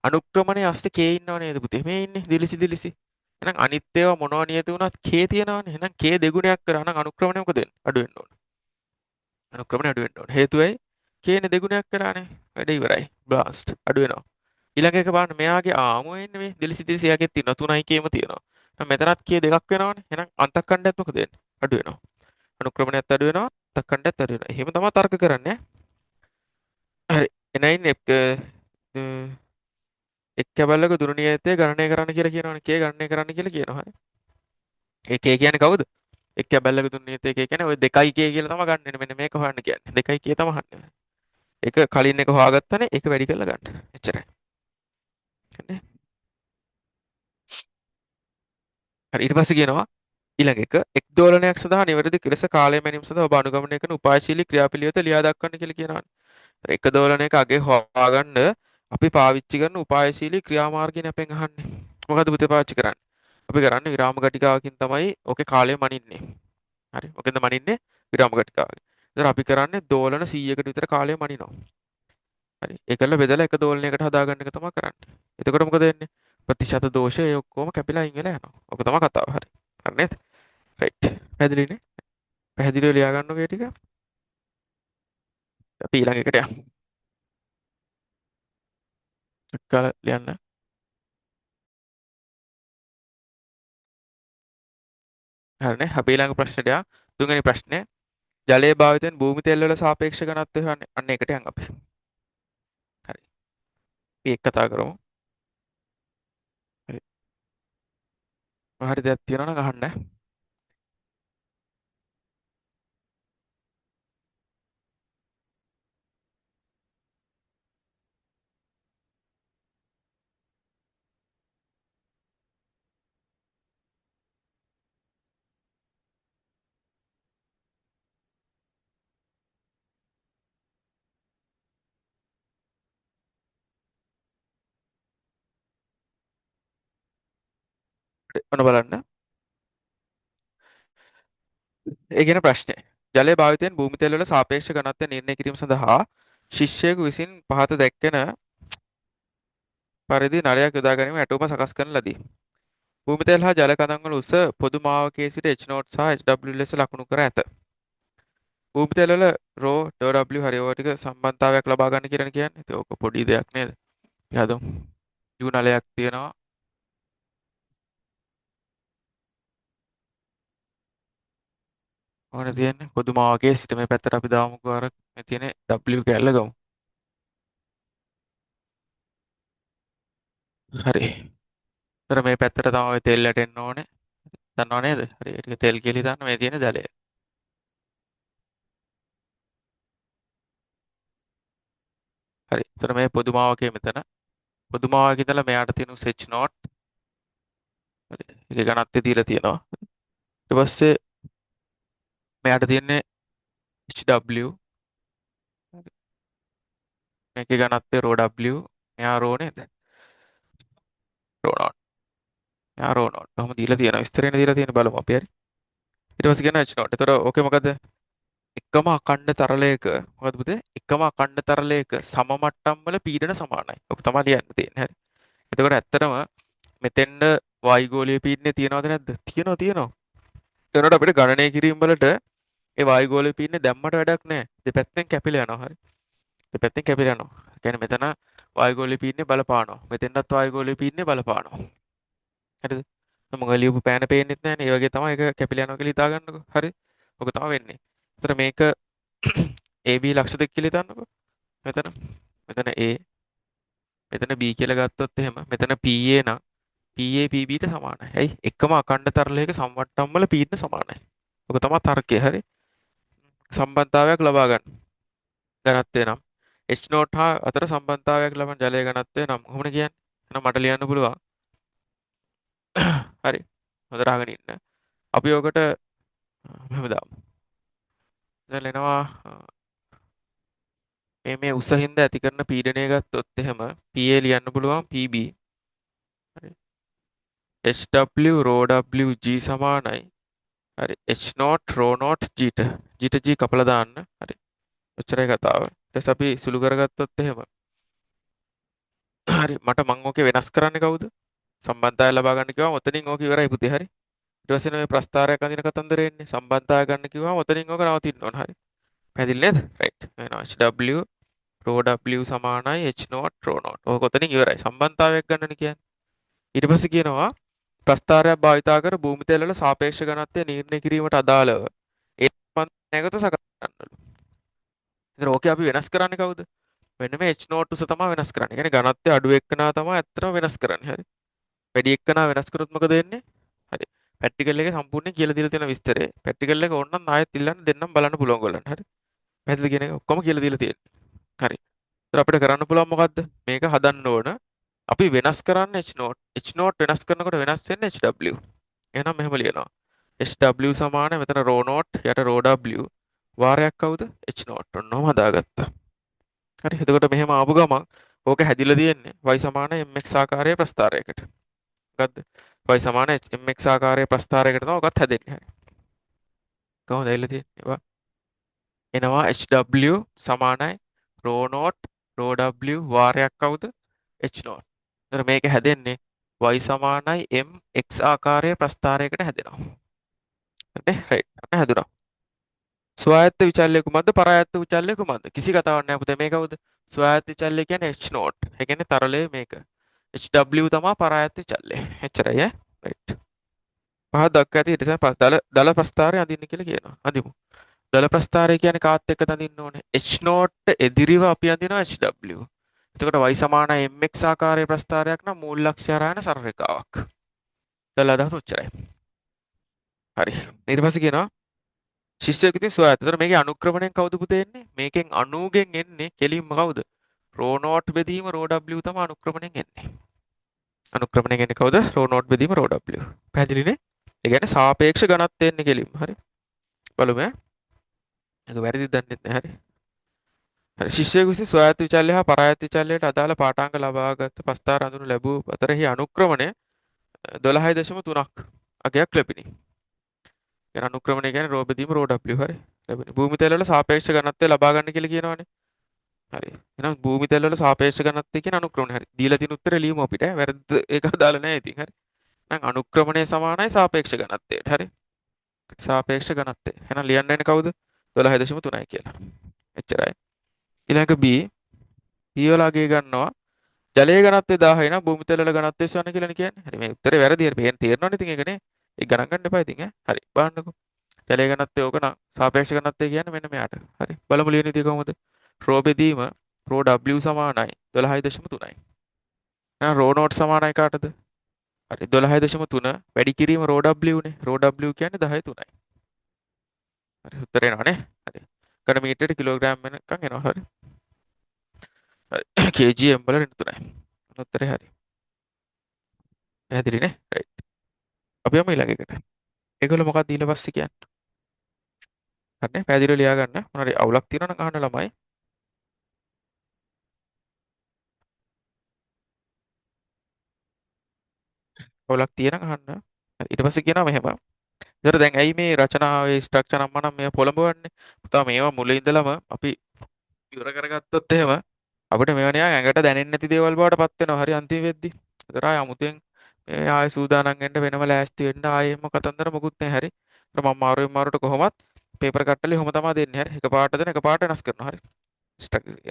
අනුක්‍රමණයේ අස්සේ K ඉන්නව නේද පුතේ? මේ ඉන්නේ දිලිසි දිලිසි. එහෙනම් අනිත් ඒවා මොනවා නියත වුණත් K තියෙනවනේ. එහෙනම් K දෙගුණයක් කරා නම් අනුක්‍රමණය මොකද වෙන්නේ? අඩු වෙන්න ඕන. අනුක්‍රමණය අඩු වෙන්න ඕන. හේතුවයි K නේ දෙගුණයක් කරානේ. වැඩ ඉවරයි. බ්ලාස්ට් අඩු වෙනවා. ඊළඟ එක බලන්න මෙයාගේ ආමුව එන්නේ මේ දිලිසි දිලිසි එයාගෙත් තියෙනවා 3යි Kම තියෙනවා. එහෙනම් මෙතනත් K දෙකක් වෙනවනේ. එහෙනම් අන්තක්ඛණ්ඩයත් මොකද වෙන්නේ? අඩු වෙනවා. අනුක්‍රමණයත් අඩු වෙනවා. අන්තක්ඛණ්ඩයත් අඩු වෙනවා. එහෙම තමයි තර්ක කරන්නේ. හරි. එනයින් එක් එක් කැබල්ලක දුරු නියතය ගණනය කරන්න කියලා කියනවනේ. K ගණනය කරන්න කියලා කියනවා. හරි. ඒ K කියන්නේ කවුද? එක් කැබල්ලක දුරු නියතය K කියන්නේ ඔය 2යි K කියලා තමයි ගන්න වෙන්නේ. මෙන්න මේක හොයන්න කියන්නේ. 2යි K තමයි හොයන්නේ. ඒක කලින් එක හොයාගත්තනේ ඒක වැඩි කරලා ගන්න. එච්චරයි. හරි. ඊට පස්සේ කියනවා ඊළඟ එක එක් දෝලනයක් සඳහා නිවැරදි ලෙස කාලය මැනීම සඳහා ඔබ අනුගමනය කරන උපායශීලී ක්‍රියාපිළිවෙත ලියා දක්වන්න කියලා කියනවානේ. එක දෝලනයක අගය හොයාගන්න අපි පාවිච්චි කරන උපායශීලී ක්‍රියාමාර්ගයනේ අපෙන් අහන්නේ. මොකද්ද පුතේ පාවිච්චි කරන්නේ? අපි කරන්නේ විරාම ඝටිකාවකින් තමයි ඕකේ කාලය මනින්නේ. හරි. මොකෙන්ද මනින්නේ? විරාම ඝටිකාවකින්. ඒතර අපි කරන්නේ දෝලන 100කට විතර කාලය මනිනවා. හරි. ඒකල බෙදලා එක දෝලනයකට හදාගන්න එක තමයි කරන්නේ. එතකොට මොකද වෙන්නේ? ප්‍රතිශත දෝෂ ඒ ඔක්කොම කැපිලා අයින් වෙලා යනවා. ඔක තමයි කතාව. හරි. හරි නේද? රයිට්. පැහැදිලිනේ? පැහැදිලිව ලියා ගන්නකෝ ඒ ටික. අපි ඊළඟ එකට යමු. එක්කාල ලියන්න. හරිනේ. අපි ඊළඟ ප්‍රශ්නෙට යමු. තුන්වෙනි ප්‍රශ්නය. ජලයේ භාවිතයෙන් භූමි තෙල් වල සාපේක්ෂ ඝනත්වය හොයන්නේ. අන්න ඒකට යන් අපි. හරි. අපි ඒක කතා කරමු. හරි. මොන හරි දෙයක් තියෙනවා නම් අහන්න. ඔන්න බලන්න. ඒ කියන ප්‍රශ්නේ. ජලය භාවිතයෙන් භූමි තෙල් වල සාපේක්ෂ ඝනත්වය නිර්ණය කිරීම සඳහා ශිෂ්‍යයෙකු විසින් පහත දැක්වෙන පරිදි නලයක් යොදා ගැනීම ඇටුම සකස් කරන ලදී. භූමි තෙල් හා ජල කඳන් වල උස පොදු මාවකයේ සිට H0 සහ HW ලෙස ලකුණු කර ඇත. භූමි තෙල් වල රෝ W හරි ඔය ටික සම්බන්ධතාවයක් ලබා ගන්න කියලා කියන්නේ. ඉතින් ඕක පොඩි දෙයක් නේද? අපි හදමු. U නලයක් තියෙනවා. ඕන තියෙන්නේ පොදු මාවකයේ සිට මේ පැත්තට අපි දාමුකෝ අර මේ තියෙන W කැල්ල ගමු. හරි. ඒතර මේ පැත්තට තමයි ඔය තෙල් වැටෙන්න ඕනේ. දන්නව නේද? හරි. ඒ ටික තෙල් කියලා හිතන්න මේ තියෙන ජලය. හරි. ඒතර මේ පොදු මාවකයේ මෙතන පොදු මාවකයේ ඉඳලා මෙයාට තියෙන උස H naught. හරි. ඒකේ ඝනත්වය දීලා තියෙනවා. ඊට පස්සේ මෙයාට තියෙන්නේ HW. හරි. මේකේ ඝනත්වය රෝ W. මෙයා රෝ නේද? Raw note. මෙයා රෝ නොට්. ඔහොම දීලා තියෙනවා. විස්තරේනේ දීලා තියෙන බලමු අපි හරි. ඊට පස්සේ කියන H naught. එතකොට ඕකේ මොකද? එකම අඛණ්ඩ තරලයක මොකද පුතේ? එකම අඛණ්ඩ තරලයක සම මට්ටම් වල පීඩන සමානයි. ඔක තමයි ලියන්න තියෙන්නේ. හරි. එතකොට ඇත්තටම මෙතෙන්ද වායුගෝලීය පීඩනය තියනවද නැද්ද? තියෙනවා තියෙනවා. එතකොට අපිට ගණනය කිරීම වලට ඒ වායුගෝලීය පීඩනය දැම්මට වැඩක් නෑ. දෙපැත්තෙන් කැපිලා යනවා. හරි. දෙපැත්තෙන් කැපිලා යනවා. ඒ කියන්නේ මෙතන වායුගෝලීය පීඩනය බලපානවා. මෙතෙන්ටත් වායුගෝලීය පීඩනය බලපානවා. හරිද? මම ඔය ලියපු පෑන පේන්නෙත් නෑනේ. ඒ වගේ තමයි ඒක කැපිලා යනවා කියලා හිතා ගන්නකෝ. හරි. ඔක තමයි වෙන්නේ. එතකොට මේක AB ලක්ෂ දෙක කියලා හිතන්නකෝ. මෙතන මෙතන A මෙතන B කියලා ගත්තොත් එහෙම මෙතන PA නම් PA PB ට සමානයි. ඇයි? එකම අඛණ්ඩ තරලයක සම්වට්ටම් වල පීඩන සමානයි. ඔක තමයි තර්කය. හරි. සම්බන්ධතාවයක් ලබා ගන්න. ඝනත්වය නම් H0 හා අතර සම්බන්ධතාවයක් ලබන ජලයේ ඝනත්වය නම් කොහොමද කියන්නේ? එහෙනම් මට ලියන්න පුළුවන්. හරි. හොඳට අහගෙන ඉන්න. අපි ඔකට මෙහෙම දාමු. දැන් එනවා මේ මේ උස හින්දා ඇති කරන පීඩනය ගත්තොත් එහෙම PA ලියන්න පුළුවන් PB. හරි. HW rho W G සමානයි. හරි. H0 rho naught G ට. G ට G කපලා දාන්න. හරි. ඔච්චරයි කතාව. ඊට පස්සේ අපි සුළු කරගත්තොත් එහෙම. හරි. මං ඕකේ වෙනස් කරන්නේ කවුද? සම්බන්ධතාවය ලබා ගන්න කිව්වම ඔතනින් ඕක ඉවරයි පුතේ. හරි. ඊට පස්සේ මේ ප්‍රස්ථාරයක් අඳින කතන්දරේ එන්නේ. සම්බන්ධතාවය ගන්න කිව්වම ඔතනින් ඕක නවතින්න ඕන. හරි. පැහැදිලි නේද? රයිට්. වෙනවා HW rho W සමානයි H0 rho naught. ඕක ඔතනින් ඉවරයි. සම්බන්ධතාවයක් ගන්නනේ කියන්නේ. ඊට පස්සේ කියනවා ප්‍රස්ථාරයක් භාවිතා කර භූමි තෙල් වල සාපේක්ෂ ඝනත්වය නිර්ණය කිරීමට අදාළව ඒ සම්බන්ධ නැවත සකස් කරන්නලු. ඉතින් ඕකේ අපි වෙනස් කරන්නේ කවුද? මෙන්න මේ H0 උස තමයි වෙනස් කරන්නේ. ඒ කියන්නේ ඝනත්වය අඩු එක්කනා තමයි ඇත්තටම වෙනස් කරන්නේ. හරි. වැඩි එක්කනා වෙනස් කරොත් මොකද වෙන්නේ? හරි. ප්‍රැක්ටිකල් එකේ සම්පූර්ණයෙන් කියලා දීලා තියෙන විස්තරේ. ප්‍රැක්ටිකල් එක ඕන නම් ආයෙත් ඉල්ලන්න දෙන්නම් බලන්න පුළුවන් ඔයගොල්ලන්ට. හරි. පැහැදිලි කියන එක ඔක්කොම කියලා දීලා තියෙන්නේ. හරි. ඒතර අපිට කරන්න පුළුවන් මොකද්ද? මේක හදන්න ඕන. අපි වෙනස් කරන්න H0. H0 වෙනස් කරනකොට වෙනස් වෙන්නේ HW. එහෙනම් මෙහෙම ලියනවා. HW සමාන මෙතන රෝ නෝට් යට රෝ W වාරයක් කවුද? H note. ඔන්නෝම හදාගත්තා. හරි. එතකොට මෙහෙම ආපු ගමන් ඕක හැදිලා තියෙන්නේ y සමාන mx ආකාරයේ ප්‍රස්ථාරයකට. මොකද්ද? y සමාන mx ආකාරයේ ප්‍රස්ථාරයකට තමයි ඔකත් හැදෙන්නේ. හරි. කොහොමද ඇවිල්ලා තියෙන්නේ? ඒවා එනවා HW සමානයි රෝ නෝට් රෝ W වාරයක් කවුද? H note. එතකොට මේක හැදෙන්නේ y සමානයි mx ආකාරයේ ප්‍රස්ථාරයකට හැදෙනවා. හරිනේ? රයිට්. අන්න හැදුනා. ස්වායත්ත විචල්‍ය කුමක්ද? පරායත්ත විචල්‍ය කුමක්ද? කිසි කතාවක් නෑ පුතේ. මේ කවුද? ස්වායත්ත විචල්‍ය කියන්නේ H note. ඒ කියන්නේ තරලය මේක. HW තමා පරායත්ත විචල්‍ය. එච්චරයි ඈ. රයිට්. පහ දක්වා ඇති ඊට පස්සේ දල දල ප්‍රස්ථාරය අඳින්න කියලා කියනවා. අඳිමු. දල ප්‍රස්ථාරය කියන්නේ කාත් එක්කද අඳින්න ඕනේ? H note එදිරිව අපි අඳිනවා HW. එතකොට y සමාන mx ආකාරයේ ප්‍රස්ථාරයක් නම් මූල ලක්ෂ්‍ය හරහා යන සරල රේඛාවක්. දල අදහස ඔච්චරයි. හරි. ඊට පස්සේ කියනවා ශිෂ්‍යයෙකු ඉතින් ස්වායත්ත. එතකොට මේකේ අනුක්‍රමණයෙන් කවුද පුතේ එන්නේ? මේකෙන් 90ගෙන් එන්නේ කෙලින්ම කවුද? රෝ නෝට් බෙදීම රෝ W තමයි අනුක්‍රමණයෙන් එන්නේ. අනුක්‍රමණයෙන් එන්නේ කවුද? රෝ නෝට් බෙදීම රෝ W. පැහැදිලිනේ? ඒ කියන්නේ සාපේක්ෂ ඝනත්වය එන්නේ කෙලින්ම. හරි. බලමු ඈ. ඒක වැරදිද දන්නෙත් නෑ. හරි. හරි. ශිෂ්‍යයෙකු විසින් ස්වායත්ත විචල්‍ය හා පරායත්ත විචල්‍යයට අදාළ පාඨාංග ලබාගත් ප්‍රස්ථාර අඳුනු ලැබූ අතරෙහි අනුක්‍රමණය 12.3ක් අගයක් ලැබිනි. කියන්නේ අනුක්‍රමණය කියන්නේ රෝ බෙදීම රෝ W. හරි. ලැබුණේ. භූමි තල වල සාපේක්ෂ ඝනත්වය ලබා ගන්න කියලා කියනවනේ. හරි. එහෙනම් භූමි තල වල සාපේක්ෂ ඝනත්වය කියන අනුක්‍රමණය. හරි. දීලා තියෙන උත්තරේ ලියමු අපිට. වැරද්ද ඒක අදාළ නෑ ඉතින්. හරි. එහෙනම් අනුක්‍රමණය සමානයි සාපේක්ෂ ඝනත්වයට. හරි. සාපේක්ෂ ඝනත්වය. එහෙනම් ලියන්න වෙන්නේ කවුද? 12.3යි කියලා. එච්චරයි. ඊළඟ B B වල අගය ගන්නවා. ජලයේ ඝනත්වය 1000යි නම් භූමි තල වල ඝනත්වය සොයන්න කියලානේ කියන්නේ. හරි මේ උත්තරේ වැරදි. හරි පේන තේරෙනවනේ ඉතින් ඒක නේ. ඒක ගණන් ගන්න එපා ඉතින් ඈ. හරි බලන්නකෝ. ජලයේ ඝනත්වය ඕක නම් සාපේක්ෂ ඝනත්වය කියන්නේ මෙන්න මෙයාට. හරි. බලමු ලියන විදිය කොහොමද? රෝ බෙදීම රෝ W සමානයි 12.3යි. එහෙනම් රෝ නෝට් සමානයි කාටද? හරි 12.3 වැඩි කිරීම රෝ W නේ. රෝ W කියන්නේ 10.3යි. හරි උත්තරේ එනවනේ. හරි. ඝන මීටරයට කිලෝග්‍රෑම් වෙනකන් එනවා. හරි. හරි. kg m වල ඍණ 3යි. උත්තරේ හරි. පැහැදිලි නේ? රයිට්. අපි යමු ඊළඟ එකට. ඒගොල්ලෝ මොකක්ද ඊට පස්සේ කියන්නේ? හරිනේ පැහැදිලිව ලියා ගන්න. මොන හරි අවුලක් තියෙනවා නම් අහන්න ළමයි. අවුලක් තියෙනවා නම් අහන්න. හරි ඊට පස්සේ කියනවා මෙහෙම. ඒතර දැන් ඇයි මේ රචනාවේ ස්ට්‍රක්චර් අම්මා නම් මේවා පොළඹවන්නේ? පුතා මේවා මුලින් ඉඳලම අපි ඉවර කරගත්තොත් එහෙම අපිට මේවා නිකන් ඇඟට දැනෙන්නේ නැති දේවල් බවට පත් වෙනවා. හරි අන්තිම වෙද්දි. ඒතර ආය අමුතුවෙන් මේ ආය සූදානම් වෙන්න වෙනම ලෑස්ති වෙන්න ආයෙ එහෙම කතන්දර මොකුත් නැහැ. හරි. ඒතර මම මාරුවෙන් මාරුවට කොහොමත් පේපර් කට්ටලි ඔහොම තමයි දෙන්නේ. හරි. එක පාට දෙන එක පාට වෙනස් කරනවා. හරි.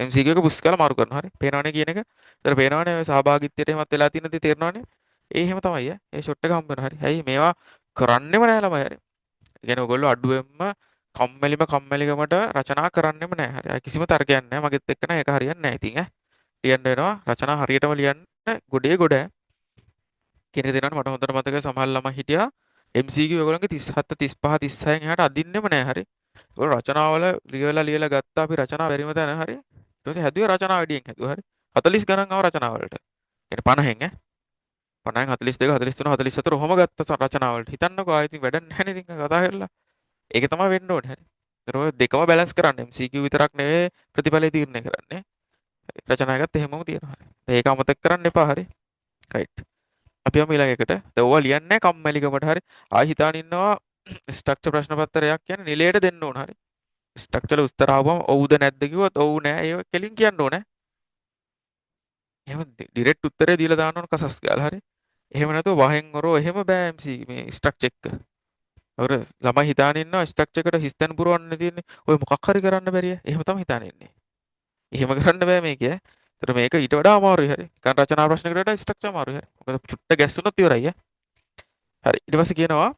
MCQ එක පුස් කරලා මාරු කරනවා. හරි. පේනවනේ කියන එක. ඒතර පේනවනේ ඔය සහභාගීත්වයට එහෙමත් වෙලා තියෙන දේ තේරෙනවනේ. ඒ එහෙම තමයි ඈ. ඒ ෂොට් එක හම්බ වෙනවා. හරි. ඇයි මේවා කරන්නෙම නෑ ළමයි. හරි. ඒ කියන්නේ ඔයගොල්ලෝ අඩුවෙන්ම කම්මැලිම කම්මැලිකමට රචනා කරන්නෙම නෑ. හරි. ආ කිසිම තර්කයක් නෑ. මගෙත් එක්ක නෑ ඒක හරියන්නේ නෑ ඉතින් ඈ. ලියන්න වෙනවා. රචනා හරියටම ලියන්න ගොඩේ ගොඩ ඈ. කියන එක දෙනවනේ මට හොඳට මතකයි සමහර ළමයි හිටියා MCQ ඔයගොල්ලන්ගේ 37 35 36න් එහාට අදින්නෙම නෑ. හරි. ඔයගොල්ලෝ රචනාවල ලියලා ලියලා ගත්තා අපි රචනා බැරිම තැන. හරි. ඊට පස්සේ හැදුවේ රචනා වැඩියෙන් හැදුවා. හරි. 40 ගණන් ආව රචනාවලට. කියන්නේ 50න් ඈ. 50න් 42 43 44 ඔහොම ගත්ත රචනාවලට. හිතන්නකෝ ආයෙ ඉතින් වැඩක් නැහැ නේ ඉතින් කතා කරලා. ඒක තමයි වෙන්න ඕනේ. හරි. ඒතර ඔය දෙකම බැලන්ස් කරන්න. MCQ විතරක් නෙවෙයි ප්‍රතිඵලය තීරණය කරන්නේ. හරි. රචනා එකත් එහෙමම තියෙනවා. හරි. ඒක අමතක කරන්න එපා. හරි. රයිට්. අපි යමු ඊළඟ එකට. දැන් ඕවා ලියන්නේ නැහැ කම්මැලිකමට. හරි. ආයි හිතාන ඉන්නවා ස්ට්‍රක්චර් ප්‍රශ්න පත්‍රයක් කියන්නේ නිලයට දෙන්න ඕන. හරි. ස්ට්‍රක්චර් උත්තර ආවම ඔව්ද නැද්ද කිව්වොත් ඔව් නෑ ඒව කෙලින් කියන්න ඕනේ. එහෙම ඩිරෙක්ට් උත්තරේ දීලා දාන්න ඕන කසස් ගාලා. හරි. එහෙම නැතුව වහෙන් ඔරෝ එහෙම බෑ MC මේ ස්ට්‍රක්චර් එක. ඔර ළමයි හිතාන ඉන්නවා ස්ට්‍රක්චර් එකට හිස්තැන් පුරවන්න තියෙන්නේ. ඔය මොකක් හරි කරන්න බැරිය. එහෙම තමයි හිතාන ඉන්නේ. එහෙම කරන්න බෑ මේක ඈ. ඒතර මේක ඊට වඩා අමාරුයි. හරි. නිකන් රචනා ප්‍රශ්නයකට වඩා ස්ට්‍රක්චර් අමාරුයි. හරි. මොකද චුට්ට ගැස්සුනොත් ඉවරයි ඈ. හරි. ඊට පස්සේ කියනවා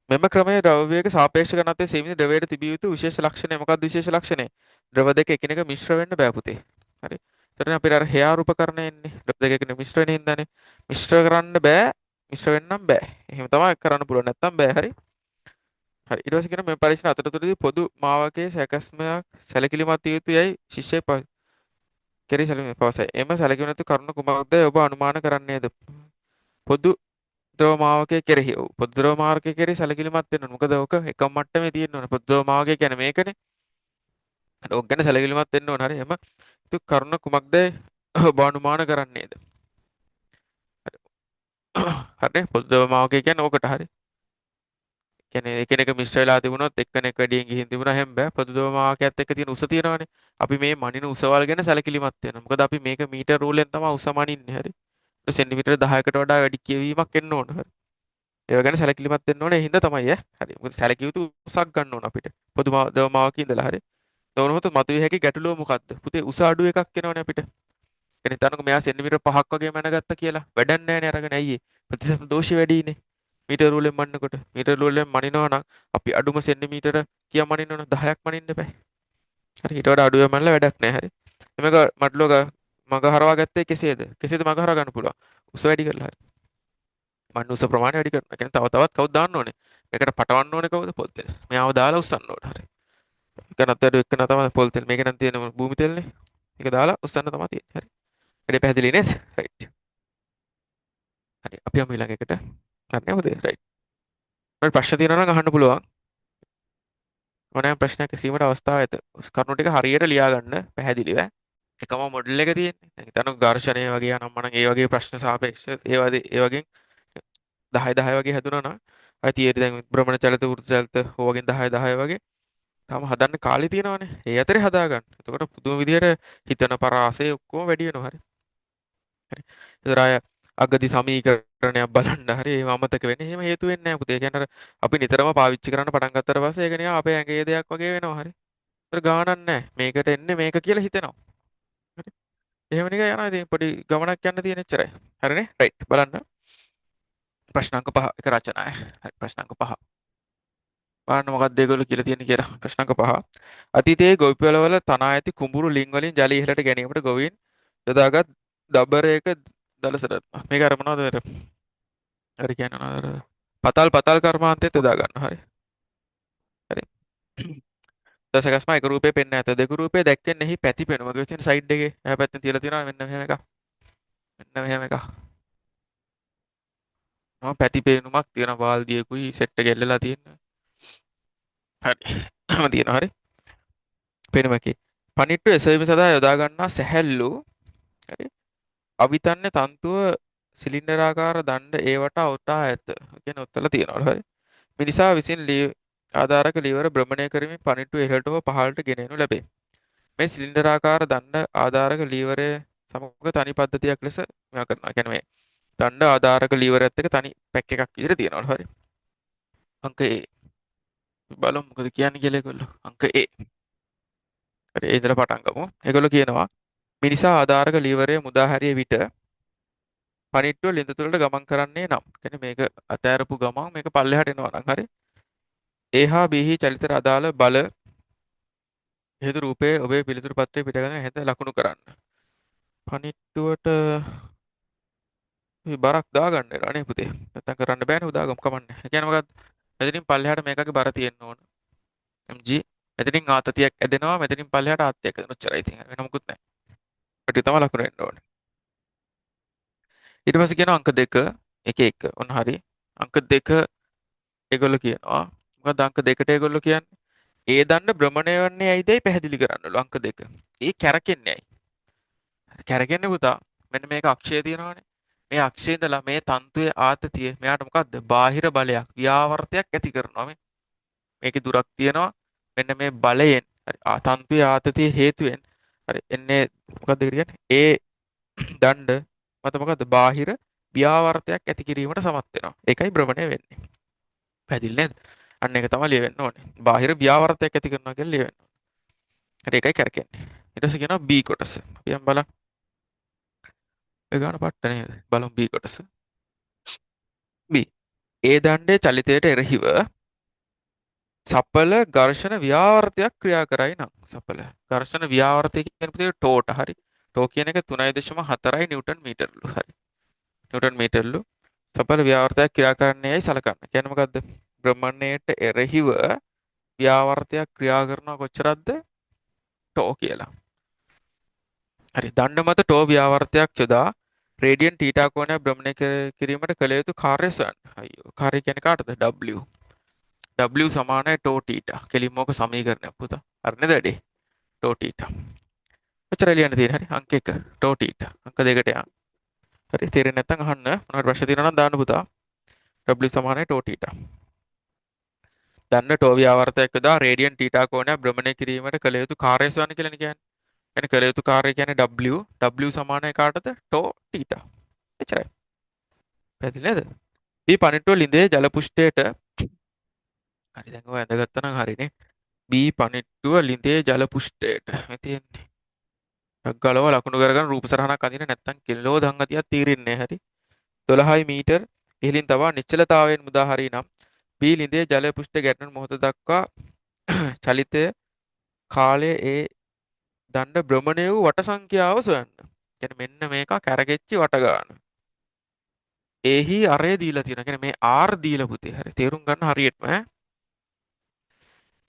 මෙම ක්‍රමයේ ද්‍රව්‍යයක සාපේක්ෂ ඝනත්වයේ සීමිත ද්‍රවයට තිබිය යුතු විශේෂ ලක්ෂණය මොකක්ද විශේෂ ලක්ෂණය? ද්‍රව දෙක එකිනෙක මිශ්‍ර වෙන්න බෑ පුතේ. හරි. එතන අපිට අර හෙයාර් උපකරණය එන්නේ. ද්‍රව දෙක එකිනෙක මිශ්‍ර වෙන හින්දානේ. මිශ්‍ර කරන්න බෑ. මිශ්‍ර වෙන්නම් බෑ. එහෙම තමයි කරන්න පුළුවන්. නැත්තම් බෑ. හරි. හරි. ඊට පස්සේ කියනවා මේ පරීක්ෂණ අතරතුරදී පොදු මාවකයේ සැකස්මයක් සැලකිලිමත් විය යුතුයයි ශිෂ්‍යය කෙරෙහි සැලකීම පවසයි. එම සැලකිලිමත් කරුණ කුමක්ද ඔබ අනුමාන කරන්නේද? පොදු ද්‍රව මාවකය කෙරෙහි. ඔව් පොදු ද්‍රව මාවකය කෙරෙහි සැලකිලිමත් වෙන්න ඕන. මොකද ඕක එකම මට්ටමේ තියෙන්න ඕන. පොදු ද්‍රව මාවකය කියන්නේ මේකනේ. හරි ඕක ගැන සැලකිලිමත් වෙන්න ඕන. හරි එහෙම ඉතින් කරුණ කුමක්ද ඔබ අනුමාන කරන්නේද? හරි පොදු ද්‍රව මාවකය කියන්නේ ඕකට. හරි. කියන්නේ එකිනෙක මිශ්‍ර වෙලා තිබුණොත් එක්කෙනෙක් වැඩියෙන් ගිහින් තිබුණා එහෙම බෑ. පොදු ද්‍රව මාවකයත් එක්ක තියෙන උස තියෙනවනේ. අපි මේ මනින උසවල් ගැන සැලකිලිමත් වෙනවා. මොකද අපි මේක මීටර් රූලෙන් තමයි උස මනින්නේ. හරි. සෙන්ටිමීටර් 10කට වඩා වැඩි කියවීමක් එන්න ඕන. හරි. ඒව ගැන සැලකිලිමත් වෙන්න ඕනේ. ඒ හින්දා තමයි ඈ. හරි. මොකද සැලකිය යුතු උසක් ගන්න ඕන අපිට. පොදු ද්‍රව මාවකේ ඉඳලා. හරි. නොවුනොත් මතුවිය හැකි ගැටලුව මොකද්ද? පුතේ උස අඩු එකක් එනවනේ අපිට. ඒ හිතන්නකෝ මෙයා සෙන්ටිමීටර් 5ක් වගේ මැනගත්තා කියලා. වැඩක් නෑනේ අරගෙන. ඇයි ඒ? ප්‍රතිශත දෝෂي වැඩිනේ. මීටර් රූලෙන් මන්නකොට. මීටර් රූලෙන් මනිනවා නම් අපි අඩුම සෙන්ටිමීටර කීයක් මනින්න ඕන? 10ක් මනින්න එපා. හරි. ඊට වඩා අඩුවෙන් මනලා වැඩක් නෑ. හරි. මේක මටලුවක මග හරවා ගත්තේ කෙසේද? කෙසේද මග හරවා ගන්න පුළුවන්? උස වැඩි කරලා. හරි. මන්න උස ප්‍රමාණය වැඩි කරනවා. ඒ කියන්නේ තව තවත් කවුද දාන්න ඕනේ? මේකට පටවන්න ඕනේ කවුද? පොල් තෙල්. මෙයාව දාලා උස්සන්න ඕනේ. හරි. එක නතර එක තමයි පොල් තෙල්. මේක නම් තියෙන භූමි තෙල්නේ. ඒක දාලා උස්සන්න තමයි තියෙන්නේ. හරි. වැඩේ පැහැදිලි නේද? රයිට්. හරි. අපි යමු ඊළඟ එකට. හරි නේද? රයිට්. ඔය ප්‍රශ්න තියෙනවා නම් අහන්න පුළුවන්. ඕනෑම ප්‍රශ්නයක් ඇසීමට අවස්ථාව ඇත. කරුණු ටික හරියට ලියා ගන්න පැහැදිලිව. එකම මොඩල් එක තියෙන්නේ. දැන් හිතන්නකෝ ඝර්ෂණය වගේ අනම් මනම් ඒ වගේ ප්‍රශ්න සාපේක්ෂ ඒ වගේ ඒ වගේ 10 10 වගේ හැදුනා නම් අය තියරි දැන් භ්‍රමණ චලිත වෘත්ත චලිත ඔය වගේ 10 10 වගේ තාම හදන්න කාලේ තියෙනවනේ. ඒ අතරේ හදා ගන්න. එතකොට පුදුම විදියට හිතන පරාසය ඔක්කොම වැඩි වෙනවා. හරි. හරි. ඒතර අය අගති සමීකරණයක් බලන්න හරි ඒව අමතක වෙන්නේ. එහෙම හේතු වෙන්නේ නැහැ පුතේ. ඒ කියන්නේ අර අපි නිතරම පාවිච්චි කරන්න පටන් ගත්තට පස්සේ ඒක නිකන් අපේ ඇඟේ දෙයක් වගේ වෙනවා. හරි. ඒතර ගාණක් නැහැ. මේකට එන්නේ මේක කියලා හිතෙනවා. හරි. එහෙම නිකන් යනවා. ඉතින් පොඩි ගමනක් යන්න තියෙන එච්චරයි. හරිනේ? රයිට්. බලන්න. ප්‍රශ්න අංක 5 එක රචනාය. හරි ප්‍රශ්න අංක 5. බලන්න මොකක්ද ඒගොල්ලෝ කියලා තියෙන්නේ කියලා. ප්‍රශ්න අංක 5. අතීතයේ ගොවිපළවල තනා ඇති කුඹුරු ලිං වලින් ජලය ඉහළට ගැනීමට ගොවීන් යොදාගත් දබරයක දලසට. මේක අර මොනවද අර හරි කියන්නේ මොනවද අර පතල් පතල් කර්මාන්තයේත් යොදා ගන්නවා. හරි. හරි. දසකස්ම එක රූපේ පෙන්න ඇත. දෙක රූපේ දැක්වෙන්නේ එහි පැතිපෙනුම. ඔය තියෙන සයිඩ් එකේ එහා පැත්තෙන් තියලා තියෙනවා මෙන්න මෙහෙම එකක්. මෙන්න මෙහෙම එකක්. මම පැතිපෙනුමක් තියෙන බාල්දියකුයි සෙට් එක එල්ලලා තියෙනවා. හරි. එහෙම තියෙනවා. හරි. පෙනුමකි. පනිට්ටු එසවීම සඳහා යොදා ගන්නා සැහැල්ලු හරි අවිතන්‍ය තන්තුව සිලින්ඩරාකාර දණ්ඩ ඒ වටා ඔටා ඇත. කියන ඔත්තලා තියෙනවලු. හරි. මිනිසා විසින් ආධාරක ලීවර භ්‍රමණය කරමින් පනිට්ටු ඉහළට හෝ පහළට ගෙන එනු ලැබේ. මේ සිලින්ඩරාකාර දණ්ඩ ආධාරක ලීවරය සමග තනි පද්ධතියක් ලෙස මේවා කරනවා. ඒ කියන්නේ මේ දණ්ඩ ආධාරක ලීවරයත් එක්ක තනි පැක් එකක් විදිහට තියෙනවලු. හරි. අංක A. බලමු මොකද කියන්නේ කියලා ඒගොල්ලෝ. අංක A. හරි ඒ ඉඳලා පටන් ගමු. ඒගොල්ලෝ කියනවා මිනිසා ආධාරක ලීවරය මුදා හැරිය විට පනිට්ටුව ලිඳ තුළට ගමන් කරන්නේ නම්. කියන්නේ මේක අතෑරපු ගමන් මේක පල්ලෙහාට එනවා නම් හරි. A හා B හි චලිතයට අදාළ බල හේතු රූපයේ ඔබේ පිළිතුරු පත්‍රයේ පිටගෙන හැද ලකුණු කරන්න. පනිට්ටුවට මේ බරක් දාගන්න වෙනවා නේ පුතේ. නැත්තම් කරන්න බෑනේ උදාගමු කමන්නේ. ඒ කියන්නේ මොකද්ද? මෙතනින් පල්ලෙහාට මේකගේ බර තියෙන්න ඕන. mg මෙතනින් ආතතියක් ඇදෙනවා මෙතනින් පල්ලෙහාට ආතතියක් ඇදෙනවා. ඔච්චරයි ඉතින්. වෙන මොකුත් නැහැ. ඔය ටික තමයි ලකුණු වෙන්න ඕනේ. ඊට පස්සේ කියනවා අංක 2 එක එක. ඔන්න හරි. අංක 2 ඒගොල්ලෝ කියනවා. මොකද්ද අංක 2ට ඒගොල්ලෝ කියන්නේ? ඒ දණ්ඩ භ්‍රමණය වන්නේ ඇයිදයි පැහැදිලි කරන්නලු අංක 2. ඒ කැරකෙන්නේ ඇයි? කැරකෙන්නේ පුතා මෙන්න මේක අක්ෂය තියෙනවනේ. මේ අක්ෂයේ ඉඳලා මේ තන්තුවේ ආතතිය මෙයාට මොකද්ද? බාහිර බලයක් ව්‍යාවර්තයක් ඇති කරනවා මේ. මේකේ දුරක් තියෙනවා. මෙන්න මේ බලයෙන් හරි තන්තුවේ ආතතිය හේතුවෙන් හරි එන්නේ මොකද්ද කියන්නේ? ඒ දණ්ඩ මත මොකද්ද? බාහිර ව්‍යාවර්තයක් ඇති කිරීමට සමත් වෙනවා. ඒකයි භ්‍රමණය වෙන්නේ. පැහැදිලි නේද? අන්න ඒක තමයි ලියවෙන්න ඕනේ. බාහිර ව්‍යාවර්තයක් ඇති කරනවා කියලා ලියවෙන්න ඕනේ. හරි ඒකයි කරකෙන්නේ. ඊට පස්සේ කියනවා B කොටස. අපි යම් බලන්න. ඒ ගාන පට්ට නේද? බලමු B කොටස. B. ඒ දණ්ඩේ චලිතයට එරෙහිව සපල ඝර්ෂණ ව්‍යාවර්තයක් ක්‍රියා කරයි නම් සපල ඝර්ෂණ ව්‍යාවර්තය කියන පුතේ ටෝට හරි. ටෝ කියන එක 3.4යි නිව්ටන් මීටර්ලු හරි. නිව්ටන් මීටර්ලු සපල ව්‍යාවර්තයක් ක්‍රියා කරන්නේ යයි සලකන්න. කියන්නේ මොකද්ද? භ්‍රමණයට එරෙහිව ව්‍යාවර්තයක් ක්‍රියා කරනවා කොච්චරක්ද? ටෝ කියලා. හරි. දණ්ඩ මත ටෝ ව්‍යාවර්තයක් යොදා රේඩියන් තීටා කෝණයක් භ්‍රමණය කිරීමට කළ යුතු කාර්ය සොයන්න. අයියෝ කාර්ය කියන්නේ කාටද? W. W සමානයි ටෝ තීටා. කෙලින්ම ඔක සමීකරණයක් පුතා. හරි නේද වැඩේ? ටෝ තීටා. ඔච්චරයි ලියන්න තියෙන්නේ. හරි. අංක 1 ටෝ තීටා. අංක 2ට යන්න. හරි තේරෙන්නේ නැත්නම් අහන්න. මොනවාරි ප්‍රශ්න තියෙනවා නම් දාන්න පුතා. W සමානයි ටෝ තීටා. දන්න ටෝ ව්‍යාවර්තයක් යොදා රේඩියන් තීටා කෝණයක් භ්‍රමණය කිරීමට කළ යුතු කාර්යය සොයන්න කියලානේ කියන්නේ. එන්නේ කළ යුතු කාර්යය කියන්නේ W. W සමානයි කාටද? ටෝ තීටා. එච්චරයි. පැහැදිලි නේද? B පනිට්ටුව ලිඳේ ජල පෘෂ්ඨයට හරි දැන් ඔය ඇඳගත්තා නම් හරිනේ. B පනිට්ටුව ලිඳේ ජල පෘෂ්ඨයට මේ තියෙන්නේ. ටක් ගලව ලකුණු කරගන්න රූප සටහනක් අඳින්න නැත්නම් කිලෝ දංගතියක් තීරෙන්නේ නැහැ. හරි. 12 මීටර් ඉහළින් තබා නිශ්චලතාවයෙන් මුදා හරි නම් B ලිඳේ ජල පෘෂ්ඨ ගැටෙන මොහොත දක්වා චලිතය කාලය ඒ දණ්ඩ භ්‍රමණය වූ වට සංඛ්‍යාව සොයන්න. කියන්නේ මෙන්න මේක කැරගෙච්චි වට ගාන. ඒහි අරය දීලා තියෙනවා. කියන්නේ මේ R දීලා පුතේ. හරි. තේරුම් ගන්න හරියටම ඈ.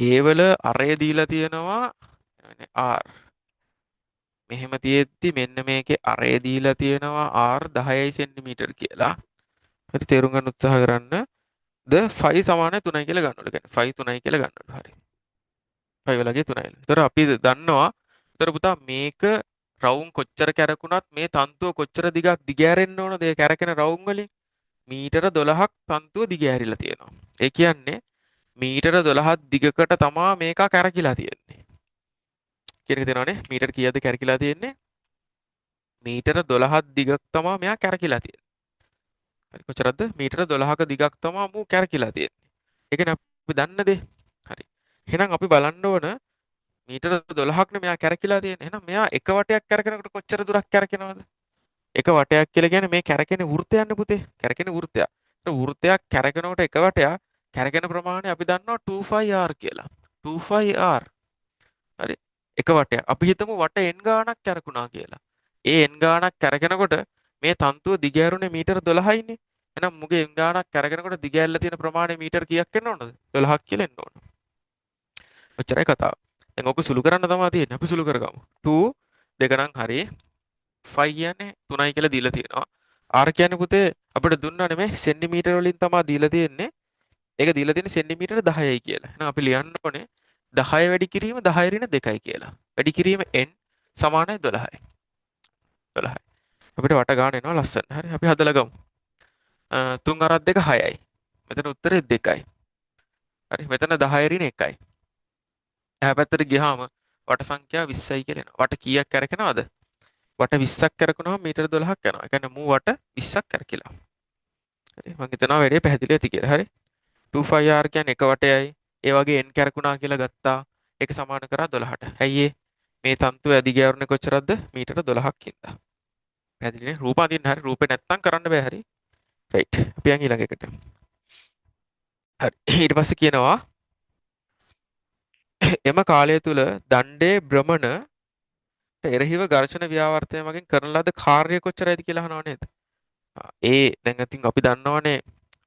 ඒ වල අරය දීලා තියෙනවා R. මෙහෙම තියෙද්දි මෙන්න මේකේ අරය දීලා තියෙනවා R 10 centimetre කියලා. හරි තේරුම් ගන්න උත්සාහ කරන්න. ද 5 සමානයි 3යි කියලා ගන්න ඕනේ. කියන්නේ 5 3යි කියලා ගන්න ඕනේ. හරි. 5 වලගේ 3යි. ඒතර අපි දන්නවා. ඒතර පුතා මේක රවුම් කොච්චර කැරකුණත් මේ තන්තුව කොච්චර දිගක් දිගෑරෙන්න ඕනද? ඒ කැරකෙන රවුම් වලින් මීටර 12ක් තන්තුව දිගෑරිලා තියෙනවා. ඒ කියන්නේ මීටර 12ක් දිගකට තමා මේක කැරකිලා තියෙන්නේ. කියන එක තේරෙනවනේ? මීටර කීයද කැරකිලා තියෙන්නේ? මීටර 12ක් දිගක් තමා මෙයා කැරකිලා තියෙන්නේ. හරි කොච්චරද? මීටර 12ක දිගක් තමා මූ කැරකිලා තියෙන්නේ. ඒ කියන්නේ අපි දන්න දේ. හරි. එහෙනම් අපි බලන්න ඕන මීටර 12ක් නේ මෙයා කැරකිලා තියෙන්නේ. එහෙනම් මෙයා එක වටයක් කැරකෙනකොට කොච්චර දුරක් කැරකෙනවද? එක වටයක් කියලා කියන්නේ මේ කැරකෙන වෘත්තයන්නේ පුතේ. කැරකෙන වෘත්තයක්. ඒ වෘත්තයක් කැරකෙනකොට එක වටයක් කැරකෙන ප්‍රමාණය අපි දන්නවා 2πr කියලා. 2πr. හරි. එක වටයක්. අපි හිතමු වට n ගාණක් කැරකුණා කියලා. ඒ n ගාණක් කැරකෙනකොට මේ තන්තුව දිගෑරුනේ මීටර 12යිනේ. එහෙනම් මුගේ n ගාණක් කැරකෙනකොට දිගෑරලා තියෙන ප්‍රමාණය මීටර කීයක් එන්න ඕනද? 12ක් කියලා එන්න ඕන. ඔච්චරයි කතාව. දැන් ඔක සුළු කරන්න තමයි තියෙන්නේ. අපි සුළු කරගමු. 2 දෙක නම් හරි. 5 කියන්නේ 3යි කියලා දීලා තියෙනවා. R කියන්නේ පුතේ අපිට දුන්නා නෙමෙයි සෙන්ටිමීටර වලින් තමයි දීලා තියෙන්නේ. ඒක දීලා තියෙන්නේ සෙන්ටිමීටර 10යි කියලා. එහෙනම් අපි ලියන්න ඕනේ 10 වැඩි කිරීම 10 ඍණ 2යි කියලා. වැඩි කිරීම n සමානයි 12යි. 12යි. අපිට වට ගන්න එනවා ලස්සන. හරි අපි හදලා ගමු. 3 අරක් 2 6යි. මෙතන උත්තරේ 2යි. හරි මෙතන 10 ඍණ 1යි. එහා පැත්තට ගියාම වට සංඛ්‍යාව 20යි කියලා එනවා. වට කීයක් කැරකෙනවද? වට 20ක් කැරකුණාම මීටර 12ක් යනවා. ඒ කියන්නේ මූ වට 20ක් කැරකිලා. හරි මං හිතනවා වැඩේ පැහැදිලි ඇති කියලා. හරි 2πr කියන්නේ එක වටයයි. ඒ වගේ n කැරකුණා කියලා ගත්තා. ඒක සමාන කරා 12ට. ඇයි ඒ? මේ තන්තුව ඇදි ගෑරුනේ කොච්චරක්ද? මීටර 12ක් හින්දා. පැහැදිලි නේ? රූප අඳින්න හරි. රූපේ නැත්තම් කරන්න බෑ හරි. රයිට්. අපි යන් ඊළඟ එකට. හරි. ඊට පස්සේ කියනවා එම කාලය තුල දණ්ඩේ භ්‍රමණ එරෙහිව ඝර්ෂණ ව්‍යාවර්තය මගින් කරන ලද කාර්යය කොච්චරයිද කියලා අහනවා නේද? ඒ දැන් ඉතින් අපි දන්නවනේ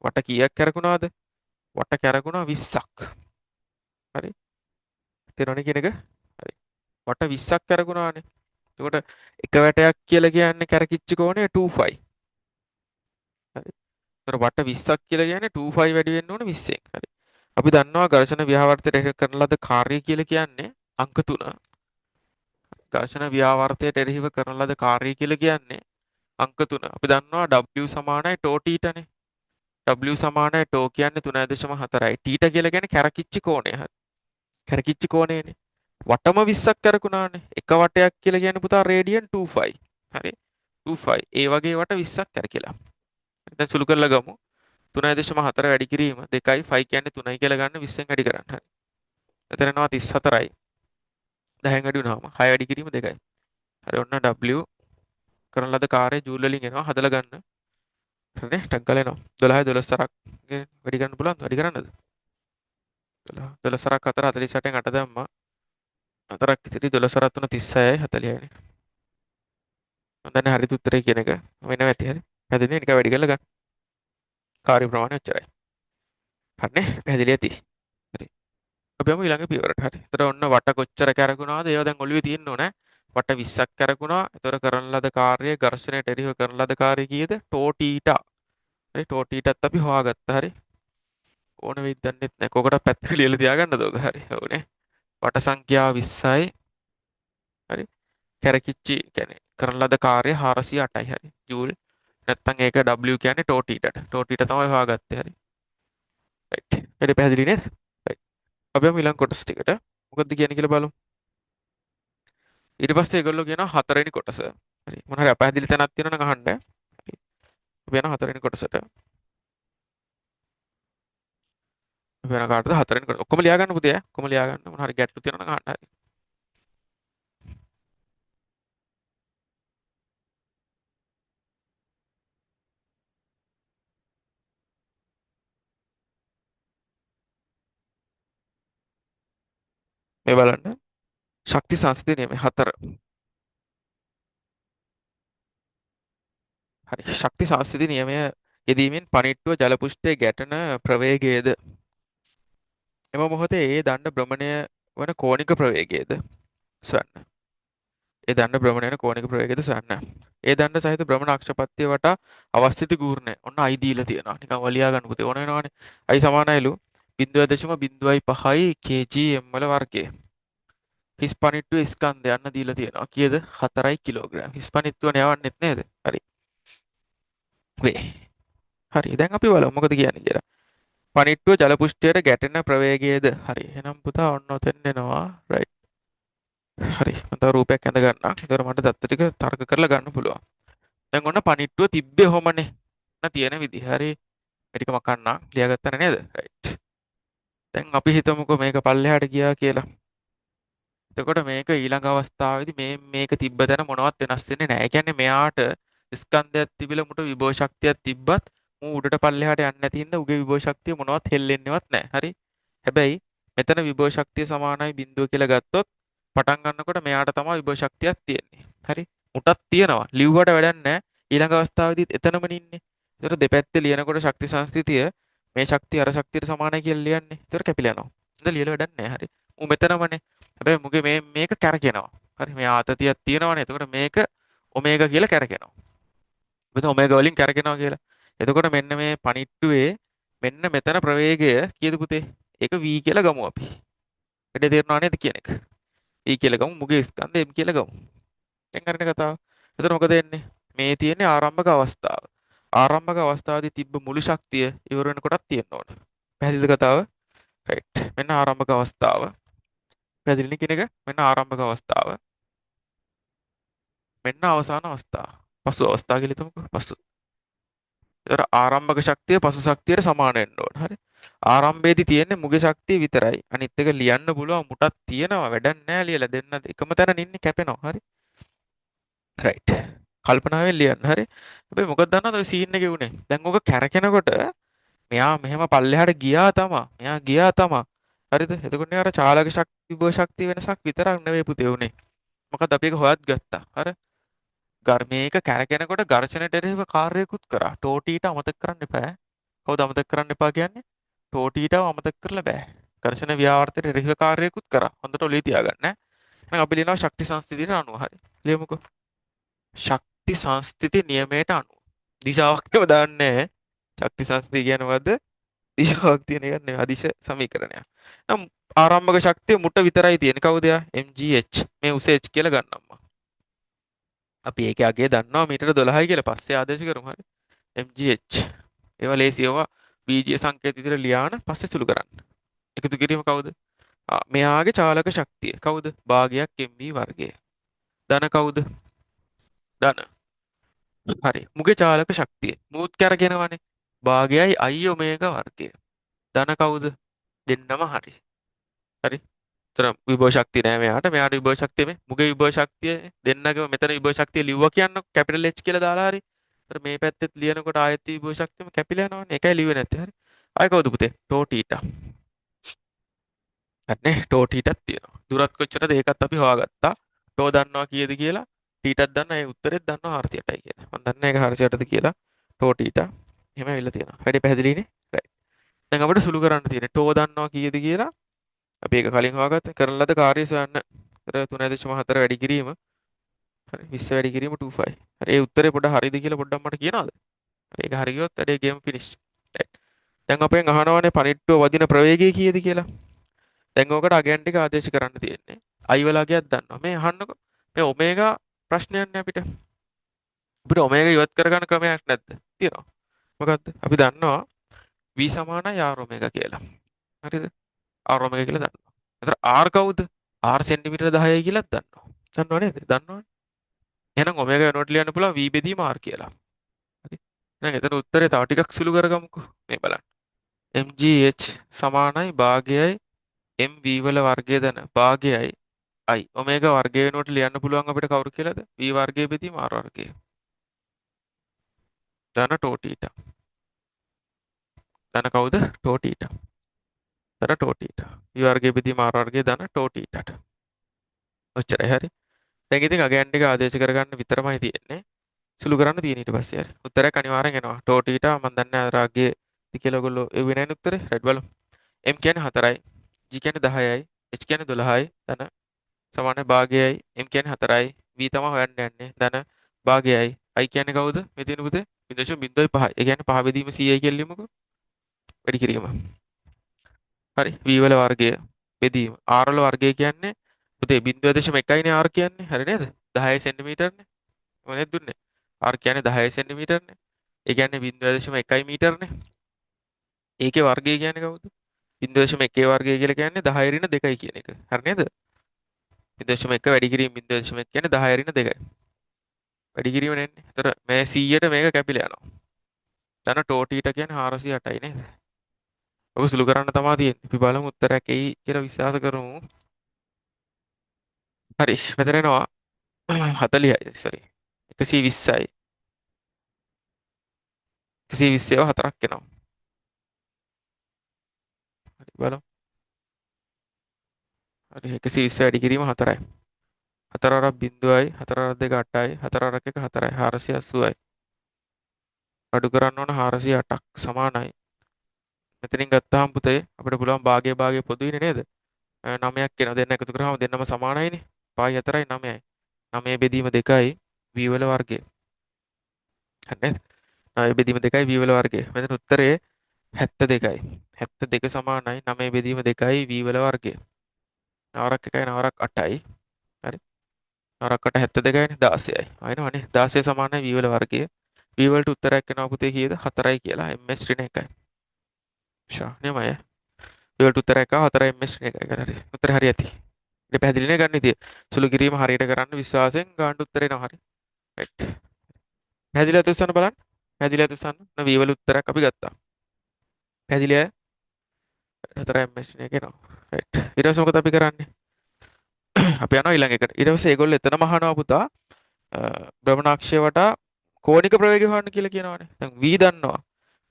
වට කීයක් කැරකුණාද? වට කැරකුණා 20ක්. හරි. තේරෙනවනේ කියන එක? හරි. වට 20ක් කැරකුණානේ. එතකොට එක වැටයක් කියලා කියන්නේ කැරකිච්ච කෝණය 2π. හරි. එතකොට වට 20ක් කියලා කියන්නේ 2π වැඩි වෙන්න ඕන 20න්. හරි. අපි දන්නවා ඝර්ෂණ ව්‍යාවර්තයට එරෙහිව කරන ලද කාර්යය කියලා කියන්නේ අංක 3. ඝර්ෂණ ව්‍යාවර්තයට එරෙහිව කරන ලද කාර්යය කියලා කියන්නේ අංක 3. අපි දන්නවා W සමානයි ටෝ තීටානේ. W සමානයි ටෝ කියන්නේ 3.4යි. තීටා කියලා කියන්නේ කැරකිච්ච කෝණය. හරි. කැරකිච්ච කෝණයනේ. වටම 20ක් කැරකුණානේ. එක වටයක් කියලා කියන්නේ පුතා රේඩියන් 2π. හරි. 2π. ඒ වගේ වට 20ක් කැරකිලා. දැන් සුළු කරලා ගමු. 3.4 වැඩි කිරීම 2යි 5 කියන්නේ 3යි කියලා ගන්න 20න් වැඩි කරන්න. හරි. එතන එනවා 34යි. 10න් වැඩි වුණාම 6 වැඩි කිරීම 2යි. හරි ඔන්න W කරන ලද කාර්යය ජූල් වලින් එනවා හදලා ගන්න. හරිනේ ටක් ගාලා එනවා. 12 12 සරක් වැඩි කරන්න පුළුවන්ද? වැඩි කරන්නද? 12 12 සරක් 4 48න් 8 දැම්මා. හතරක් ඉතිරි 12 සරක් 3 36යි 40යි නේ. මම දන්නේ හරිද උත්තරේ කියන එක. වෙනව ඇති හරි. පැහැදිලිනේ නිකන් වැඩි කරලා ගන්න. කාර්ය ප්‍රමාණය ඔච්චරයි. හරිනේ පැහැදිලි ඇති. හරි. අපි යමු ඊළඟ පියවරට. හරි. එතකොට ඔන්න වට කොච්චර කැරකුණාද ඒවා දැන් ඔළුවේ තියෙන්න ඕනේ. වට 20ක් කැරකුණා. එතකොට කරන ලද කාර්යය ඝර්ෂණයට එරෙහිව කරන ලද කාර්යය කීයද? ටෝ ටීටා. හරි, ටෝ ටීටාත් අපි හොයාගත්තා. හරි. ඕන වෙයිද දන්නෙත් නෑ. කෝකට පැත්තක ලියලා තියාගන්නද ඔක? හරි. ඔව්නේ. වට සංඛ්‍යාව 20යි. හරි. කැරකිච්චි කියන්නේ කරන ලද කාර්යය 408යි. හරි. ජූල්. නැත්තම් ඒක W කියන්නේ ටෝ ටීටාට. ටෝ ටීටා තමයි හොයාගත්තේ. හරි. රයිට්. වැඩි පැහැදිලි නේද? රයිට්. අපි යමු ඊළඟ කොටස ටිකට. මොකද්ද කියන්නේ කියලා බලමු. ඊට පස්සේ ඒගොල්ලෝ කියනවා හතරවෙනි කොටස. හරි. මොන හරි අපැහැදිලි තැනක් තියෙනවා නම් අහන්න. හරි. අපි යනවා හතරවෙනි කොටසට. අපි යනවා කාටද හතරවෙනි කොටස. ඔක්කොම ලියා ගන්න පුතේ ඈ. ඔක්කොම ලියා ගන්න. මොන හරි ගැටලු තියෙනවා නම් අහන්න. හරි. මේ බලන්න. ශක්ති සංස්ථිති නියමය 4. හරි. ශක්ති සංස්ථිති නියමය යෙදීමෙන් පනිට්ටුව ජල පෘෂ්ඨයේ ගැටෙන ප්‍රවේගයද එම මොහොතේ ඒ දණ්ඩ භ්‍රමණය වන කෝණික ප්‍රවේගයද සොයන්න. ඒ දණ්ඩ භ්‍රමණය වන කෝණික ප්‍රවේගයද සොයන්න. ඒ දණ්ඩ සහිත භ්‍රමණ අක්ෂපත්‍ය වටා අවස්ථිත ඝූර්ණය. ඔන්න I දීලා තියෙනවා. නිකන් වලියා ගන්න පුතේ ඕන වෙනවනේ. I සමානයිලු 0.05 kg m වල වර්ගය. හිස් පනිට්ටුවේ ස්කන්ධය යන්න දීලා තියෙනවා. කීයද? 4 කිලෝග්‍රෑම්. හිස් පනිට්ටුව යවන්නෙත් නේද? හරි. වේ. හරි. දැන් අපි බලමු මොකද කියන්නේ කියලා. පනිට්ටුව ජල පෘෂ්ඨයට ගැටෙන ප්‍රවේගයද? හරි. එහෙනම් පුතා ඔන්න ඔතෙන් එනවා. රයිට්. හරි. මම තව රූපයක් ඇඳ ගන්නම්. ඒතර මට දත්ත ටික තර්ක කරලා ගන්න පුළුවන්. දැන් ඔන්න පනිට්ටුව තිබ්බේ ඔහොමනේ. ඔන්න තියෙන විදිහ. හරි. මේ ටික මකන්නම්. ලියාගත්තනේ නේද? රයිට්. දැන් අපි හිතමුකෝ මේක පල්ලෙහාට ගියා කියලා. එතකොට මේක ඊළඟ අවස්ථාවේදී මේක තිබ්බ තැන මොනවත් වෙනස් වෙන්නේ නැහැ. ඒ කියන්නේ මෙයාට ස්කන්ධයක් තිබිලා මුට විභව ශක්තියක් තිබ්බත් මූ උඩට පල්ලෙහාට යන්නේ නැති හින්දා උගේ විභව ශක්තිය මොනවත් හෙල්ලෙන්නේවත් නැහැ. හරි. හැබැයි මෙතන විභව ශක්තිය සමානයි බිඳුව කියලා ගත්තොත් පටන් ගන්නකොට මෙයාට තමයි විභව ශක්තියක් තියෙන්නේ. හරි. මුටත් තියෙනවා. ලිව්වට වැඩක් නැහැ. ඊළඟ අවස්ථාවේදීත් එතනම ඉන්නේ. ඒතර දෙපැත්තේ ලියනකොට ශක්ති සංස්ථිතිය මේ ශක්තිය අර ශක්තියට සමානයි කියලා ලියන්නේ. ඒතර කැපිලා යනවා. ඉතින් ලියලා වැඩක් නැහැ. හරි. මූ මෙතනමනේ. හැබැයි මුගේ මේක කැරකෙනවා. හරි. මේ ආතතියක් තියෙනවනේ. එතකොට මේක ඔමේගා කියලා කැරකෙනවා. මෙතන ඔමේගා වලින් කැරකෙනවා කියලා. එතකොට මෙන්න මේ පනිට්ටුවේ මෙන්න මෙතන ප්‍රවේගය කීයද පුතේ? ඒක V කියලා ගමු අපි. වැඩේ තේරෙනව නේද කියන එක? V කියලා ගමු. මුගේ ස්කන්ධ M කියලා ගමු. දැන් හරිනේ කතාව. එතකොට මොකද වෙන්නේ? මේ තියෙන්නේ ආරම්භක අවස්ථාව. ආරම්භක අවස්ථාවේදී තිබ්බ මුළු ශක්තිය ඉවර වෙනකොටත් තියෙන්න ඕන. පැහැදිලිද කතාව? රයිට්. මෙන්න ආරම්භක අවස්ථාව. පැහැදිලිනේ කියන එක? මෙන්න ආරම්භක අවස්ථාව. මෙන්න අවසාන අවස්ථාව. පසු අවස්ථාව කියලා හිතමුකෝ. පසු. ඒතර ආරම්භක ශක්තිය පසු ශක්තියට සමාන වෙන්න ඕන. හරි. ආරම්භයේදී තියෙන්නේ මුගේ ශක්තිය විතරයි. අනිත් එක ලියන්න පුළුවන් මුටක් තියෙනවා. වැඩක් නෑ ලියලා දෙන්න. එකම තැන ඉන්නේ කැපෙනවා. හරි. රයිට්. කල්පනාවෙන් ලියන්න. හරි. හැබැයි මොකද දන්නවද ඔය සීන් එකේ උනේ? දැන් ඔක කැරකෙනකොට මෙයා මෙහෙම පල්ලෙහාට ගියා තමා. මෙයා ගියා තමා. හරිද? එතකොට නේ අර චාලක ශක්ති විභව ශක්තිය වෙනසක් විතරක් නෙවෙයි පුතේ උනේ. මොකද අපි ඒක හොයත් ගත්තා. හරි. මේක කැරකෙනකොට ඝර්ෂණයට එරෙහිව කාර්යයකුත් කරා. ටෝ ටීටා අමතක කරන්න එපා ඈ. කවුද අමතක කරන්න එපා කියන්නේ? ටෝ ටීටාව අමතක කරලා බෑ. ඝර්ෂණ ව්‍යාවර්තයට එරෙහිව කාර්යයකුත් කරා. හොඳට ඔළුවේ තියාගන්න ඈ. එහෙනම් අපි ලියනවා ශක්ති සංස්ථිතියට අනුව. හරි. ලියමුකෝ. ශක්ති සංස්ථිති නියමයට අනුව. දිශාවක් නෙව දාන්නේ ඈ. ශක්ති සංස්ථිතිය කියන්නේ මොකද්ද? දිශාවක් තියෙන එකක් නෙවෙයි. අදිශ සමීකරණයක්. නම් ආරම්භක ශක්තිය මුට විතරයි තියෙන්නේ. කවුද යා? MGH. මේ උස H කියලා ගන්නම් මම. අපි ඒකේ අගය දන්නවා මීටර 12යි කියලා. පස්සේ ආදේශ කරමු. හරි. MGH. ඒවා ලේසි. ඒවා බීජීය සංකේත විතර ලියාන පස්සේ සුළු කරන්න. එකතු කිරීම කවුද? මෙයාගේ චාලක ශක්තිය කවුද? භාගයක් MV වර්ගය. ධන කවුද? ධන. හරි. මුගේ චාලක ශක්තිය. මූත් කැරගෙනවනේ. භාගයයි I omega වර්ගය. ධන කවුද? දෙන්නම හරි. හරි. තර විභව ශක්තිය නෑ මෙයාට. මෙයාට විභව ශක්තිය මේ මුගේ විභව ශක්තිය දෙන්නගේම මෙතන විභව ශක්තිය ලිව්වා කියන්න කැපිටල් H කියලා දාලා හරි. තර මේ පැත්තෙත් ලියනකොට ආයෙත් විභව ශක්තියම කැපිලා යනවනේ. ඒකයි ලිව්වේ නැත්තේ. හරි. ආයෙ කවුද පුතේ? ටෝ ටීටා. හරිනේ. ටෝ ටීටාත් තියෙනවා. දුරත් කොච්චරද ඒකත් අපි හොයාගත්තා. ටෝ දන්නවා කීයද කියලා. ටීටාත් දන්නවා. ඒ උත්තරෙත් දන්නවා 408යි කියලා. මම දන්නේ ඒක 408ද කියලා. ටෝ ටීටා. එහෙම ඇවිල්ලා තියෙනවා. වැඩි පැහැදිලිනේ? රයිට්. දැන් අපිට සුළු කරන්න තියෙන්නේ ටෝ දන්නවා කීයද කියලා. අපි ඒක කලින් හොයාගත්තා. කරන ලද කාර්යය සොයන්න. අර 3.4 වැඩි කිරීම හරි 20 වැඩි කිරීම 25. හරි ඒ උත්තරේ පොඩ්ඩක් හරිද කියලා පොඩ්ඩක් මට කියනවද? හරි ඒක හරි ගියොත් වැඩේ ගේම් ෆිනිෂ්. රයිට්. දැන් අපෙන් අහනවානේ පනිට්ටුව වදින ප්‍රවේගය කීයද කියලා. දැන් ඕකට අගයන් ටික ආදේශ කරන්න තියෙන්නේ. I වල අගයක් දන්නවා. මේ අහන්නකෝ. මේ ඔමේගා ප්‍රශ්නයක් නේ අපිට. අපිට ඔමේගා ඉවත් කරගන්න ක්‍රමයක් නැද්ද? තියෙනවා. මොකද්ද? අපි දන්නවා V සමානයි R omega කියලා. හරිද? R omega කියලා දන්නවා. ඒතර R කවුද? R centimetre 10යි කියලාත් දන්නවා. දන්නව නේද? දන්නවනේ. එහෙනම් ඔමේගා වෙනුවට ලියන්න පුළුවන් V බෙදීම R කියලා. හරි. එහෙනම් එතන උත්තරේ තව ටිකක් සුළු කරගමුකෝ. මේ බලන්න. MGH සමානයි භාගයයි MV වල වර්ගය ධන භාගයයි I. Omega වර්ගය වෙනුවට ලියන්න පුළුවන් අපිට කවුරු කියලාද? V වර්ගය බෙදීම R වර්ගය. ධන ටෝ තීටා. ධන කවුද? ටෝ තීටා. ධන ටෝ තීටා. V වර්ගය බෙදීම R වර්ගය ධන ටෝ තීටාට. ඔච්චරයි හරි. දැන් ඉතින් අගයන් ටික ආදේශ කරගන්න විතරමයි තියෙන්නේ. සුළු කරන්න තියෙන ඊට පස්සේ හරි. උත්තරයක් අනිවාර්යෙන් එනවා. ටෝ තීටා මම දන්නේ නැහැ අර අගයේ කියලා ඔයගොල්ලෝ එව්වේ නැහැ උත්තරේ. රයිට් බලමු. M කියන්නේ 4යි, G කියන්නේ 10යි, H කියන්නේ 12යි, ධන සමාන භාගයයි, M කියන්නේ 4යි, V තමයි හොයන්න යන්නේ. ධන භාගයයි, I කියන්නේ කවුද? මේ තියෙන පුතේ 0.05යි. ඒ කියන්නේ 5 බෙදීම 100යි කියලා ලියමුකෝ. වැඩි කිරීම. හරි. V වල වර්ගය බෙදීම. R වල වර්ගය කියන්නේ පුතේ 0.1 නේ R කියන්නේ. හරි නේද? 10 සෙන්ටිමීටර්නේ. මොනේද දුන්නේ? R කියන්නේ 10 සෙන්ටිමීටර්නේ. ඒ කියන්නේ 0.1 මීටර්නේ. ඒකේ වර්ගය කියන්නේ කවුද? 0.1 වර්ගය කියලා කියන්නේ 10 ඍණ 2 කියන එක. හරි නේද? 0.1 වැඩි කිරීම 0.1 කියන්නේ 10 ඍණ 2යි. වැඩි කිරීම නෙන්නේ. ඒතර මේ 100ට මේක කැපිලා යනවා. ධන ටෝ තීටා කියන්නේ 408යි නේද? ඔක සුළු කරන්න තමා තියෙන්නේ. අපි බලමු උත්තරයක් එයි කියලා විශ්වාස කරමු. හරි. මෙතන එනවා 40යි. සෝරි. 120යි. 120 ඒවා හතරක් එනවා. හරි බලමු. හරි 120 වැඩි කිරීම 4යි. 4 අරක් බිංදුවයි, 4 අරක් 2 8යි, 4 අරක් 1 4යි, 480යි. අඩු කරන්න ඕන 408ක් සමානයි. මෙතනින් ගත්තාම පුතේ අපිට පුළුවන් භාගය භාගය පොදුයිනේ නේද? 9ක් එනවා. දෙන්න එකතු කරාම දෙන්නම සමානයිනේ. 5යි 4යි 9යි. 9 බෙදීම 2යි V වල වර්ගය. හරි නේද? 9 බෙදීම 2යි V වල වර්ගය. මෙතන උත්තරේ 72යි. 72 සමානයි 9 බෙදීම 2යි V වල වර්ගය. නවරක් 1යි නවරක් 8යි. හරි. නවරක් 8 72යිනේ 16යි. ආයෙනවනේ 16 සමානයි V වල වර්ගය. V වලට උත්තරයක් එනවා පුතේ කීයද? 4යි කියලා. MS ඍණ 1යි. ෂා නියමයි. V වලට උත්තරයක් ආවා 4 MS ඍණ 1යි කියලා. හරි. උත්තරේ හරි ඇති. ඉතින් පැහැදිලි නේ ගන්න විදිය. සුළු කිරීම හරියට කරන්න විශ්වාසයෙන් ගන්න උත්තරේ එනවා. හරි. රයිට්. පැහැදිලි අත උස්සන්න බලන්න. පැහැදිලි අත උස්සන්න. ඔන්න V වල උත්තරයක් අපි ගත්තා. පැහැදිලි අය? 4 MS ඍණ 1 එනවා. රයිට්. ඊට පස්සේ මොකද අපි කරන්නේ? අපි යනවා ඊළඟ එකට. ඊට පස්සේ ඒගොල්ලෝ එතනම අහනවා පුතා භ්‍රමණාක්ෂය වටා කෝණික ප්‍රවේගය හොයන්න කියලා කියනවනේ. දැන් V දන්නවා.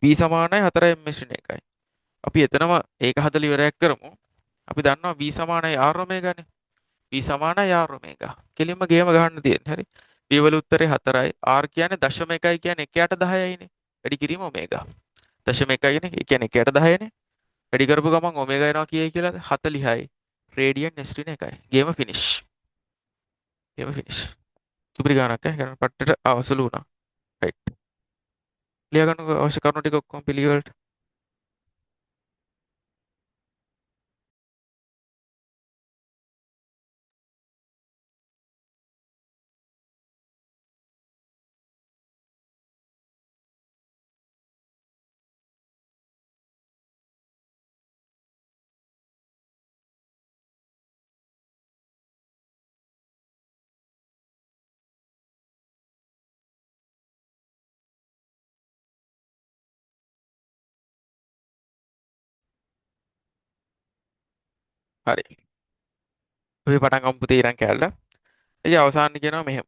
V සමානයි 4 MS ඍණ 1යි. අපි එතනම ඒක හදලා ඉවරයක් කරමු. අපි දන්නවා V සමානයි R ඔමේගානේ. V සමානයි R omega. කෙලින්ම ගේම ගහන්න තියෙන්නේ. හරි. V වල උත්තරේ 4යි. R කියන්නේ 0.1යි කියන්නේ 1 යට 10යිනේ. වැඩි කිරීම ඔමේගා. 0.1යිනේ. ඒ කියන්නේ 1 යට 10නේ. වැඩි කරපු ගමන් ඔමේගා එනවා කීයයි කියලාද? 40යි. රේඩියන් S ඍණ 1යි. ගේම ෆිනිෂ්. ගේම ෆිනිෂ්. සුපිරි ගානක් ඈ. ගණන් පට්ටට අවසලු වුණා. රයිට්. ලියා ගන්න අවශ්‍ය කරුණු ටික ඔක්කොම පිළිවෙලට. හරි. අපි පටන් ගමු පුතේ ඊළඟ කෑල්ල. ඉතින් අවසානයේ කියනවා මෙහෙම.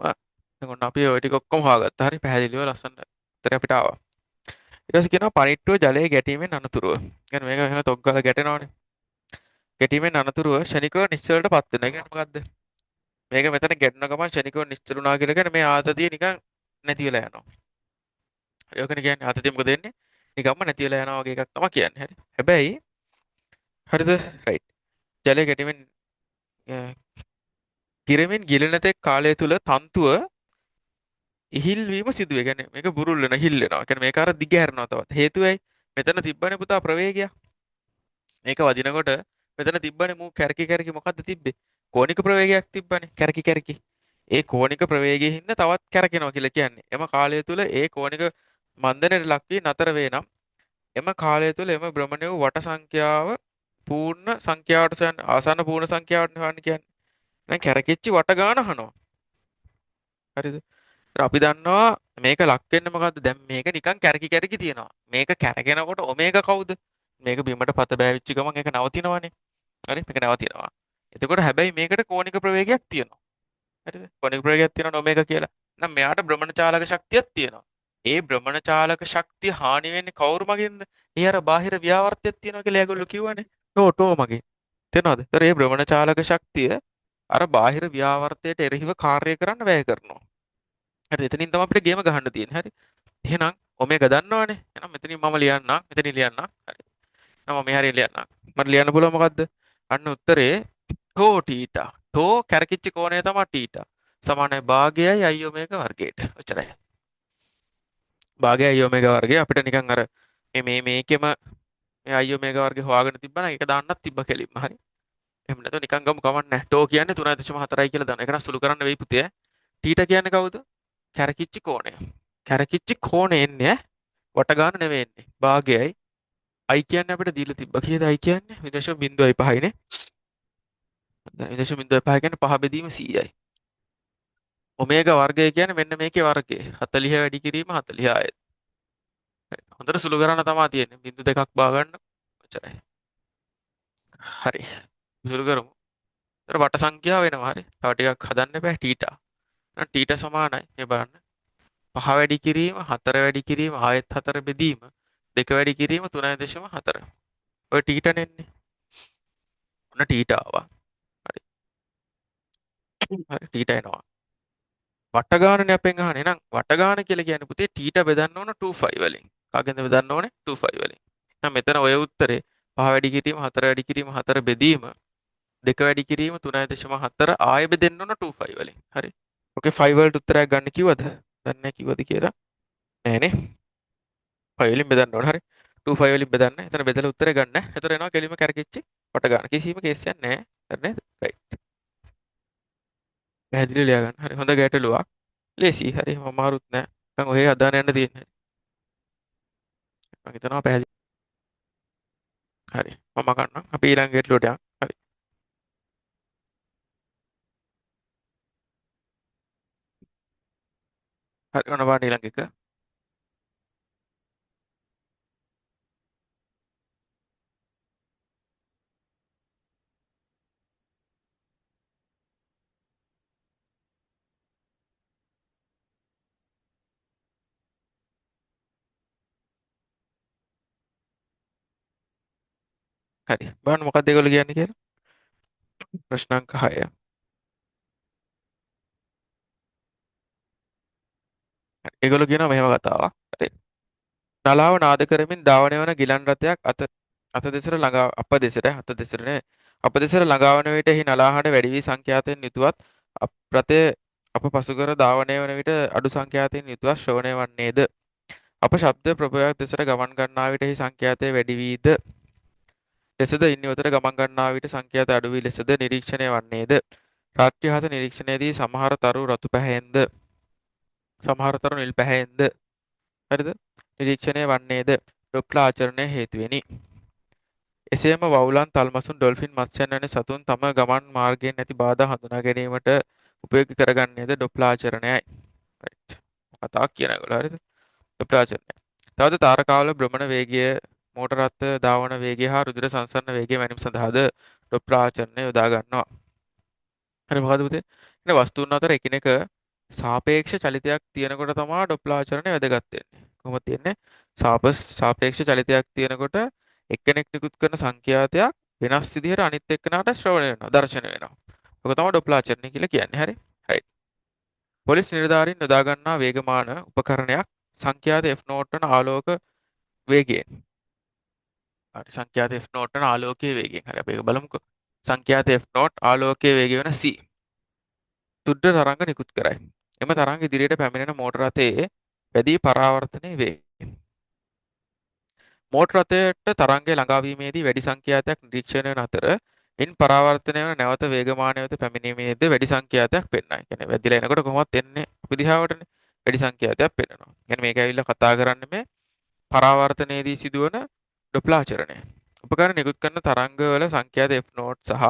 දැන් ඔන්න අපි ඔය ටික ඔක්කොම හොයාගත්තා. හරි පැහැදිලිව ලස්සන උත්තරය අපිට ආවා. ඊට පස්සේ කියනවා පනිට්ටුව ජලයේ ගැටීමෙන් අනතුරුව. කියන්නේ මේක එහෙම තොග් ගාලා ගැටෙනවනේ. ගැටීමෙන් අනතුරුව ක්ෂණිකව නිශ්චලයට පත් වෙනවා. ඒ කියන්නේ මොකද්ද? මේක මෙතන ගැටුණ ගමන් ක්ෂණිකව නිශ්චල වුණා කියලා කියන්නේ මේ ආතතිය නිකන් නැති වෙලා යනවා. හරි ඔකනේ කියන්නේ ආතතිය මොකද වෙන්නේ? නිකම්ම නැති වෙලා යනවා වගේ එකක් තමයි කියන්නේ. හරි. හැබැයි හරිද? රයිට්. ජලය ගැටීමෙන් ගිරමින් ගිලෙන තෙක් කාලය තුල තන්තුව ඉහිල් වීම සිදුවේ. කියන්නේ මේක බුරුල් වෙන හිල් වෙනවා. කියන්නේ මේක අර දිග හැරෙනවා තවත්. හේතුව ඇයි? මෙතන තිබ්බනේ පුතා ප්‍රවේගයක්. මේක වදිනකොට මෙතන තිබ්බනේ මූ කැරකි කැරකි මොකද්ද තිබ්බේ? කෝණික ප්‍රවේගයක් තිබ්බනේ. කැරකි කැරකි. ඒ කෝණික ප්‍රවේගයෙන් හින්දා තවත් කැරකෙනවා කියලා කියන්නේ. එම කාලය තුල ඒ කෝණික මන්දනයට ලක් වී නතර වේ නම් එම කාලය තුල එම භ්‍රමණය වූ වට සංඛ්‍යාව පූර්ණ සංඛ්‍යාවට සොයන්න ආසන්න පූර්ණ සංඛ්‍යාවට හොයන්න කියන්නේ. දැන් කැරකිච්ච වට ගාන අහනවා. හරිද? අපි දන්නවා මේක ලක් වෙන්නේ මොකද්ද? දැන් මේක නිකන් කැරකි කැරකි තියෙනවා. මේක කැරගෙනකොට ඔමේගා කවුද? මේක බිමට පත බෑවිච්ච ගමන් ඒක නවතිනවනේ. හරි? මේක නවතිනවා. එතකොට හැබැයි මේකට කෝණික ප්‍රවේගයක් තියෙනවා. හරිද? කෝණික ප්‍රවේගයක් තියෙනවනේ ඔමේගා කියලා. නම් මෙයාට භ්‍රමණ චාලක ශක්තියක් තියෙනවා. ඒ භ්‍රමණ චාලක ශක්තිය හානි වෙන්නේ කවුරු මගින්ද? ඒ අර බාහිර ව්‍යාවර්තයක් තියෙනවා කියලා ඒගොල්ලෝ කිව්වනේ. ටෝ ටෝ මගින්. තේරෙනවද? ඒතර ඒ භ්‍රමණ චාලක ශක්තිය අර බාහිර ව්‍යාවර්තයට එරෙහිව කාර්ය කරන්න වැය කරනවා. හරි, එතනින් තමයි අපිට ගේම ගහන්න තියෙන්නේ. හරි. එහෙනම් ඔමේගා දන්නවනේ. එහෙනම් මෙතනින් මම ලියන්නම්. මෙතනින් ලියන්නම්. හරි. එහෙනම් මම මේ හරියට ලියන්නම්. මට ලියන්න පුළුවන් මොකද්ද? අන්න උත්තරේ ටෝ ටීටා. ටෝ කැරකිච්ච කෝණය තමයි ටීටා. සමානයි භාගයයි අයි ඔමේගා වර්ගයට. ඔච්චරයි. භාගයයි අයි ඔමේගා වර්ගය අපිට නිකන් අර මේ මේ මේකෙම මේ අයි ඔමේගා වර්ගය හොයාගෙන තිබ්බනම් ඒක දාන්නත් තිබ්බ කෙලින්ම. හරි. එහෙම නැත්නම් නිකන් ගමු කමක් නැහැ. ටෝ කියන්නේ 3.4යි කියලා දාන්න. ඒක නම් සුළු කරන්න වෙයි පුතේ. ටීටා කියන්නේ කවුද? කැරකිච්ච කෝණය. කැරකිච්ච කෝණය එන්නේ ඈ. වට ගන්න නෙවෙයි එන්නේ. භාගයයි අයි කියන්නේ අපිට දීලා තිබ්බා. කීයද අයි කියන්නේ? 0.05 නේ. 0.05 කියන්නේ පහ බෙදීම 100යි. ඔමේගා වර්ගය කියන්නේ මෙන්න මේකේ වර්ගය. 40 වැඩි කිරීම 40 ආයෙත්. හරි. හොඳට සුළු කරන්න තමා තියෙන්නේ. බිංදු දෙකක් බා ගන්න. ඔච්චරයි. හරි. සුළු කරමු. ඒතර වට සංඛ්‍යාව වෙනවා. හරි. තව ටිකක් හදන්න එපා ටීටා. එහෙනම් ටීටා සමානයි. මේ බලන්න. පහ වැඩි කිරීම 4 වැඩි කිරීම ආයෙත් 4 බෙදීම දෙක වැඩි කිරීම 3.4. ඔය ටීටා නෙන්නේ. ඔන්න ටීටා ආවා. හරි. හරි ටීටා එනවා. වට ගානනේ අපෙන් අහන්නේ. එහෙනම් වට ගාන කියලා කියන්නේ පුතේ ටීටා බෙදන්න ඕන 2 5 වලින්. කාගෙන්ද බෙදන්න ඕනේ? 2 5 වලින්. එහෙනම් මෙතන ඔය උත්තරේ පහ වැඩි කිරීම 4 වැඩි කිරීම 4 බෙදීම දෙක වැඩි කිරීම 3.4 ආයෙ බෙදෙන්න ඕන 2 5 වලින්. හරි. ඔකේ 5 වලට උත්තරයක් ගන්න කිව්වද? දන්නේ නැහැ කිව්වද කියලා. නෑ නේ. 5 වලින් බෙදන්න ඕන. හරි. 2 5 වලින් බෙදන්න. එතන බෙදලා උත්තරේ ගන්න. එතන එනවා කෙලින්ම කැරකිච්ච වට ගන්න. කිසිම කේස් එකක් නෑ. හරි නේද? රයිට්. පැහැදිලිව ලියා ගන්න. හරි. හොඳ ගැටලුවක්. ලේසි. හරි. එහෙම අමාරුත් නෑ. නිකන් ඔහේ හදාන යන්න තියෙන්නේ. මම හිතනවා පැහැදිලි. හරි. මම ගන්නම්. අපි ඊළඟ ගැටලුවට යමු. හරි. හරි. ඔන්න බලන්න ඊළඟ එක. හරි. බලන්න මොකක්ද ඒගොල්ලෝ කියන්නේ කියලා. ප්‍රශ්න අංක 6. හරි. ඒගොල්ලෝ කියනවා මෙහෙම කතාවක්. හරි. නලාව නාද කරමින් ධාවනය වන ගිලන් රථයක් අත දෙසට ළඟා අප දෙසට අත දෙසට නේ අප දෙසට ළඟා වන විට එහි නලාහඬ වැඩි වී සංඛ්‍යාතයෙන් යුතුවත් රථය අප පසු කර ධාවනය වන විට අඩු සංඛ්‍යාතයෙන් යුතුවත් ශ්‍රවණය වන්නේද? අප ශබ්ද ප්‍රභවයක් දෙසට ගමන් ගන්නා විට එහි සංඛ්‍යාතය වැඩි වීද ලෙසද ඉන් ඉවතට ගමන් ගන්නා විට සංඛ්‍යාත අඩු වී ලෙසද නිරීක්ෂණය වන්නේද? රාත්‍රී හත නිරීක්ෂණයේදී සමහර තරු රතු පැහැයෙන්ද සමහර තරු නිල් පැහැයෙන්ද හරිද නිරීක්ෂණය වන්නේද? ඩොප්ලර් ආචරණය හේතුවෙනි. එසේම වවුලන්, තල්මසුන්, ඩොල්ෆින්, මත්ස්‍යයන් වැනි සතුන් තම ගමන් මාර්ගයෙන් ඇති බාධා හඳුනා ගැනීමට උපයෝගී කරගන්නේද ඩොප්ලර් ආචරණයයි. රයිට්. කතාවක් කියන ඒගොල්ලෝ හරිද? ඩොප්ලර් ආචරණය. තවද තාරකාවල භ්‍රමණ වේගය, මෝටර රථ ධාවන වේගය හා රුධිර සංසරණ වේගය මැනීම සඳහාද ඩොප්ලර් ආචරණය යොදා ගන්නවා. හරි මොකද පුතේ? ඉතින් වස්තුන් අතර එකිනෙක සාපේක්ෂ චලිතයක් තියෙනකොට තමයි ඩොප්ලර් ආචරණය වැදගත් වෙන්නේ. කොහොමද තියෙන්නේ? සාපේක්ෂ චලිතයක් තියෙනකොට එක්කෙනෙක් නිකුත් කරන සංඛ්‍යාතයක් වෙනස් විදිහට අනිත් එක්කෙනාට ශ්‍රවණය වෙනවා, දර්ශනය වෙනවා. ඔක තමයි ඩොප්ලර් ආචරණය කියලා කියන්නේ. හරි? රයිට්. පොලිස් නිලධාරීන් යොදා ගන්නා වේගමාන උපකරණයක් සංඛ්‍යාත F note වන ආලෝක වේගයෙන්. හරි, සංඛ්‍යාත F note වන ආලෝකයේ වේගයෙන්. හරි, අපි ඒක බලමුකෝ. සංඛ්‍යාත F note ආලෝකයේ වේගය වෙන C. තුඩ තරංග නිකුත් කරයි. එම තරංග ඉදිරියට පැමිණෙන මෝටර රථයේ වැඩි පරාවර්තනය වේ. මෝටර රථයට තරංගය ළඟා වීමේදී වැඩි සංඛ්‍යාතයක් නිරීක්ෂණය වන අතර ඉන් පරාවර්තනය වන නැවත වේගමානය වෙත පැමිණීමේද වැඩි සංඛ්‍යාතයක් පෙන්වයි. කියන්නේ වැදිලා එනකොට කොහොමවත් එන්නේ අපි දිහාවටනේ. වැඩි සංඛ්‍යාතයක් පෙන්වනවා. කියන්නේ මේක ඇවිල්ලා කතා කරන්නේ මේ පරාවර්තනයේදී සිදුවන ඩොප්ලර් ආචරණය. උපකරණ නිකුත් කරන තරංගවල සංඛ්‍යාත F0 සහ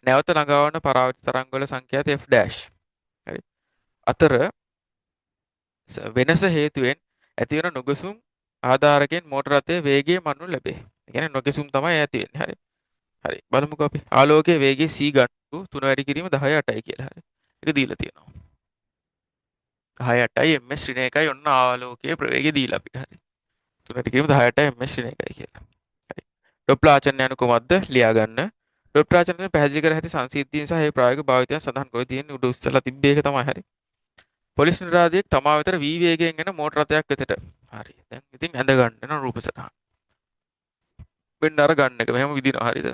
නැවත ළඟා වන පරාවර්තිත තරංගවල සංඛ්‍යාත F'. හරි. අතර වෙනස හේතුවෙන් ඇතිවන නොගසුම් ආධාරකයෙන් මෝටර රථයේ වේගය මනු ලැබේ. ඒ කියන්නේ නොගැසුම් තමයි ඇති වෙන්නේ. හරි. හරි. බලමුකෝ අපි. ආලෝකයේ වේගය c ගන්න 3 වැඩි කිරීම 10 8යි කියලා. හරි. ඒක දීලා තියෙනවා. 10 8යි ms ඍණ 1යි ඔන්න ආලෝකයේ ප්‍රවේගය දීලා අපිට. හරි. 3 වැඩි කිරීම 10 8යි ms ඍණ 1යි කියලා. හරි. ඩොප්ලර් ආචරණය යනු කොහොමද? ලියා ගන්න. ඩොප්ලර් ආචරණය පැහැදිලි කර ඇති සංසිද්ධීන් සහ ඒ ප්‍රායෝගික භාවිතයන් සඳහන් කරලා තියෙන්නේ උඩ උස්සලා තිබ්බේ ඒක තමයි. හරි. පොලිස් නිලධාරියෙක් තමා වෙතට වී වේගයෙන් එන මෝටර රථයක් වෙතට. හරි. දැන් ඉතින් ඇඳ ගන්න වෙන රූප සටහන. මෙන්න අර ගන්න එක මෙහෙම විදිනවා. හරිද?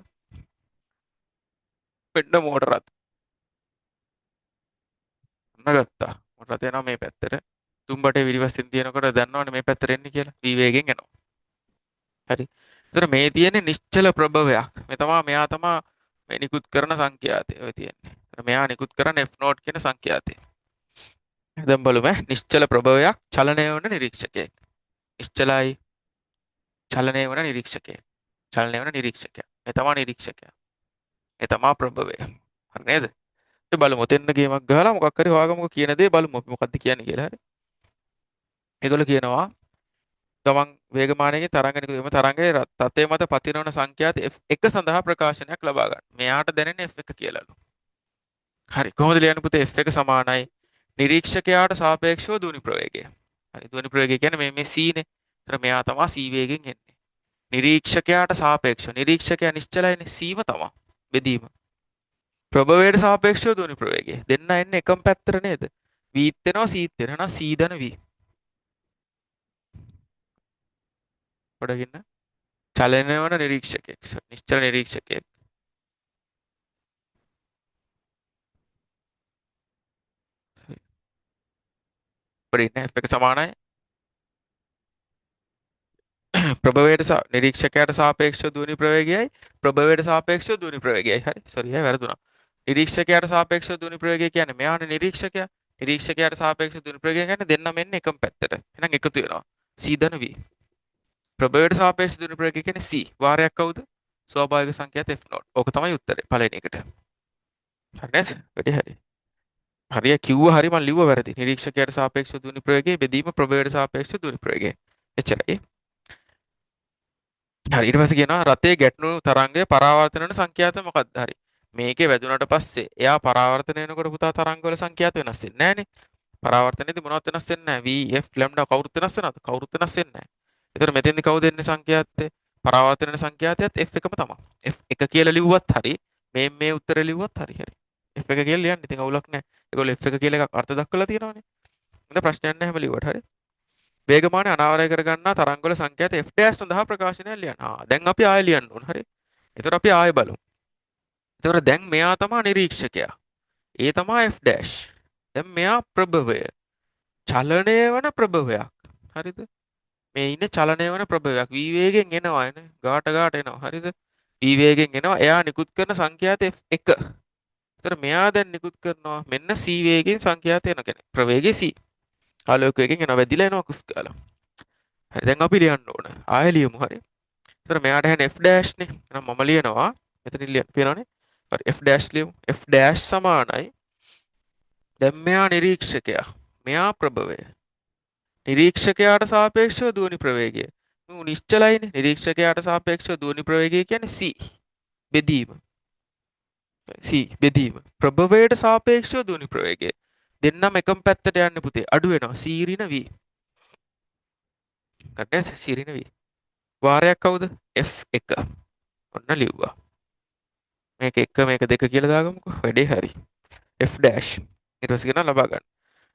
මෙන්න මෝටර රථ. ඔන්න ගත්තා. මෝටර රථය එනවා මේ පැත්තට. තුන්බටේ පිටිපස්සෙන් තියෙනකොට දන්නවනේ මේ පැත්තට එන්නේ කියලා. වී වේගෙන් එනවා. හරි. ඒතර මේ තියෙන්නේ නිශ්චල ප්‍රභවයක්. මේ තමා මෙයා තමා මේ නිකුත් කරන සංඛ්‍යාතය ඔය තියෙන්නේ. ඒතර මෙයා නිකුත් කරන F0 කියන සංඛ්‍යාතය. දැන් බලමු ඈ නිශ්චල ප්‍රභවයක් චලනය වන නිරීක්ෂකයෙක්. නිශ්චලයි චලනය වන නිරීක්ෂකයෙක්. චලනය වන නිරීක්ෂකයා. මේ තමා නිරීක්ෂකයා. මේ තමා ප්‍රභවය. හරි නේද? අපි බලමු ඔතෙන්න ගේමක් ගහලා මොකක් හරි හොයාගමුකෝ කියන දේ බලමු අපි මොකද්ද කියන්නේ කියලා. හරි. ඒගොල්ලෝ කියනවා ගමන් වේගමානයකින් තරංග නිකුත් වීම තරංගයේ තත්ත්වය මත පතිරවන සංඛ්‍යාත F1 සඳහා ප්‍රකාශනයක් ලබා ගන්න. මෙයාට දැනෙන්නේ F1 කියලාලු. හරි. කොහොමද ලියන්නේ පුතේ F1 සමානයි නිරීක්ෂකයාට සාපේක්ෂව ධ්වනි ප්‍රවේගය. හරි. ධ්වනි ප්‍රවේගය කියන්නේ මේ මේ C නේ. ඒතර මෙයා තමා C වේගෙන් එන්නේ. නිරීක්ෂකයාට සාපේක්ෂව නිරීක්ෂකයා නිශ්චලයිනේ C ම තමා බෙදීම. ප්‍රභවයට සාපේක්ෂව ධ්වනි ප්‍රවේගය. දෙන්න එන්නේ එකම පැත්තට නේද? V ත් එනවා C ත් එනවා. එහෙනම් C ධන V. පොඩකින්න චලනය වන නිරීක්ෂකයෙක්. නිශ්චල නිරීක්ෂකයෙක්. පොඩි ඉන්න F එක සමානයි ප්‍රභවයට නිරීක්ෂකයාට සාපේක්ෂව ධ්වනි ප්‍රවේගයයි ප්‍රභවයට සාපේක්ෂව ධ්වනි ප්‍රවේගයයි. හරි. සෝරි ඈ වැරදුනා. නිරීක්ෂකයාට සාපේක්ෂව ධ්වනි ප්‍රවේගය කියන්නේ මෙයානේ නිරීක්ෂකයා. නිරීක්ෂකයාට සාපේක්ෂව ධ්වනි ප්‍රවේගය කියන්නේ දෙන්නම එන්නේ එකම පැත්තට. එහෙනම් එකතු වෙනවා. C ධන V. ප්‍රභවයට සාපේක්ෂ ධ්වනි ප්‍රවේගය කියන්නේ C. වාරයක් කවුද? ස්වාභාවික සංඛ්‍යාත F0. ඕක තමයි උත්තරේ පළවෙනි එකට. හරි නේද? වැඩි හරි. හරිය කිව්ව හරි මං ලිව්ව වැරදි. නිරීක්ෂකයාට සාපේක්ෂව ධ්වනි ප්‍රවේගය බෙදීම ප්‍රභවයට සාපේක්ෂව ධ්වනි ප්‍රවේගය. එච්චරයි. හරි ඊට පස්සේ කියනවා රථයේ ගැටුණු තරංගය පරාවර්තන වෙන සංඛ්‍යාත මොකද්ද? හරි. මේකේ වැදුනට පස්සේ එයා පරාවර්තන වෙනකොට පුතා තරංගවල සංඛ්‍යාත වෙනස් වෙන්නේ නෑනේ. පරාවර්තනයේදී මොනවත් වෙනස් වෙන්නේ නෑ. V F lambda කවුරුත් වෙනස් වෙනවද? කවුරුත් වෙනස් වෙන්නේ නෑ. ඒතර මෙතෙන්දි කවුද එන්නේ සංඛ්‍යාතේ? පරාවර්තන වෙන සංඛ්‍යාතයත් F එකම තමයි. F එක කියලා ලිව්වත් හරි මේ මේ උත්තරේ ලිව්වත් හරි හරි. F එක කියලා ලියන්න ඉතින් අවුලක් නෑ. ඒගොල්ලෝ F එක කියලා එකක් අර්ථ දක්වලා තියෙනවනේ. හොඳ ප්‍රශ්නයක් නෑ හැම ලිව්වට හරි. වේගමානය අනාවරණය කරගන්නා තරංගවල සංඛ්‍යාත F' සඳහා ප්‍රකාශනයක් ලියන්න. ආ දැන් අපි ආයෙ ලියන්න ඕන. හරි. ඒතර අපි ආයෙ බලමු. ඒතර දැන් මෙයා තමා නිරීක්ෂකයා. ඒ තමා F'. දැන් මෙයා ප්‍රභවය. චලනය වන ප්‍රභවයක්. හරිද? මේ ඉන්නේ චලනය වන ප්‍රභවයක්. V වේගෙන් එනවා එන. ගාට ගාට එනවා. හරිද? V වේගෙන් එනවා. එයා නිකුත් කරන සංඛ්‍යාත F1. ඒතර මෙයා දැන් නිකුත් කරනවා මෙන්න C වේගෙන් සංඛ්‍යාත එන කෙනෙක්. ප්‍රවේගය C. ආලෝක වේගෙන් එනවා වැදිලා එනවා කුස් ගාලා. හරි දැන් අපි ලියන්න ඕන. ආයෙ ලියමු හරි. ඒතර මෙයාට ඇහෙන F' නේ. එහෙනම් මම ලියනවා මෙතනින් ලියන්න පේනවනේ. හරි F' ලියමු. F' සමානයි. දැන් මෙයා නිරීක්ෂකයා. මෙයා ප්‍රභවය. නිරීක්ෂකයාට සාපේක්ෂව ධ්වනි ප්‍රවේගය. මු නිශ්චලයිනේ. නිරීක්ෂකයාට සාපේක්ෂව ධ්වනි ප්‍රවේගය කියන්නේ C බෙදීම. C බෙදීම. ප්‍රභවයට සාපේක්ෂව ධ්වනි ප්‍රවේගය. දෙන්නම එකම පැත්තට යන්නේ පුතේ. අඩු වෙනවා. C ඍණ V. හරි නේද? C ඍණ V. වාරයක් කවුද? F1. ඔන්න ලිව්වා. මේක 1 මේක 2 කියලා දාගමුකෝ. වැඩේ හරි. F'. ඊට පස්සේ කියනවා ලබා ගන්න.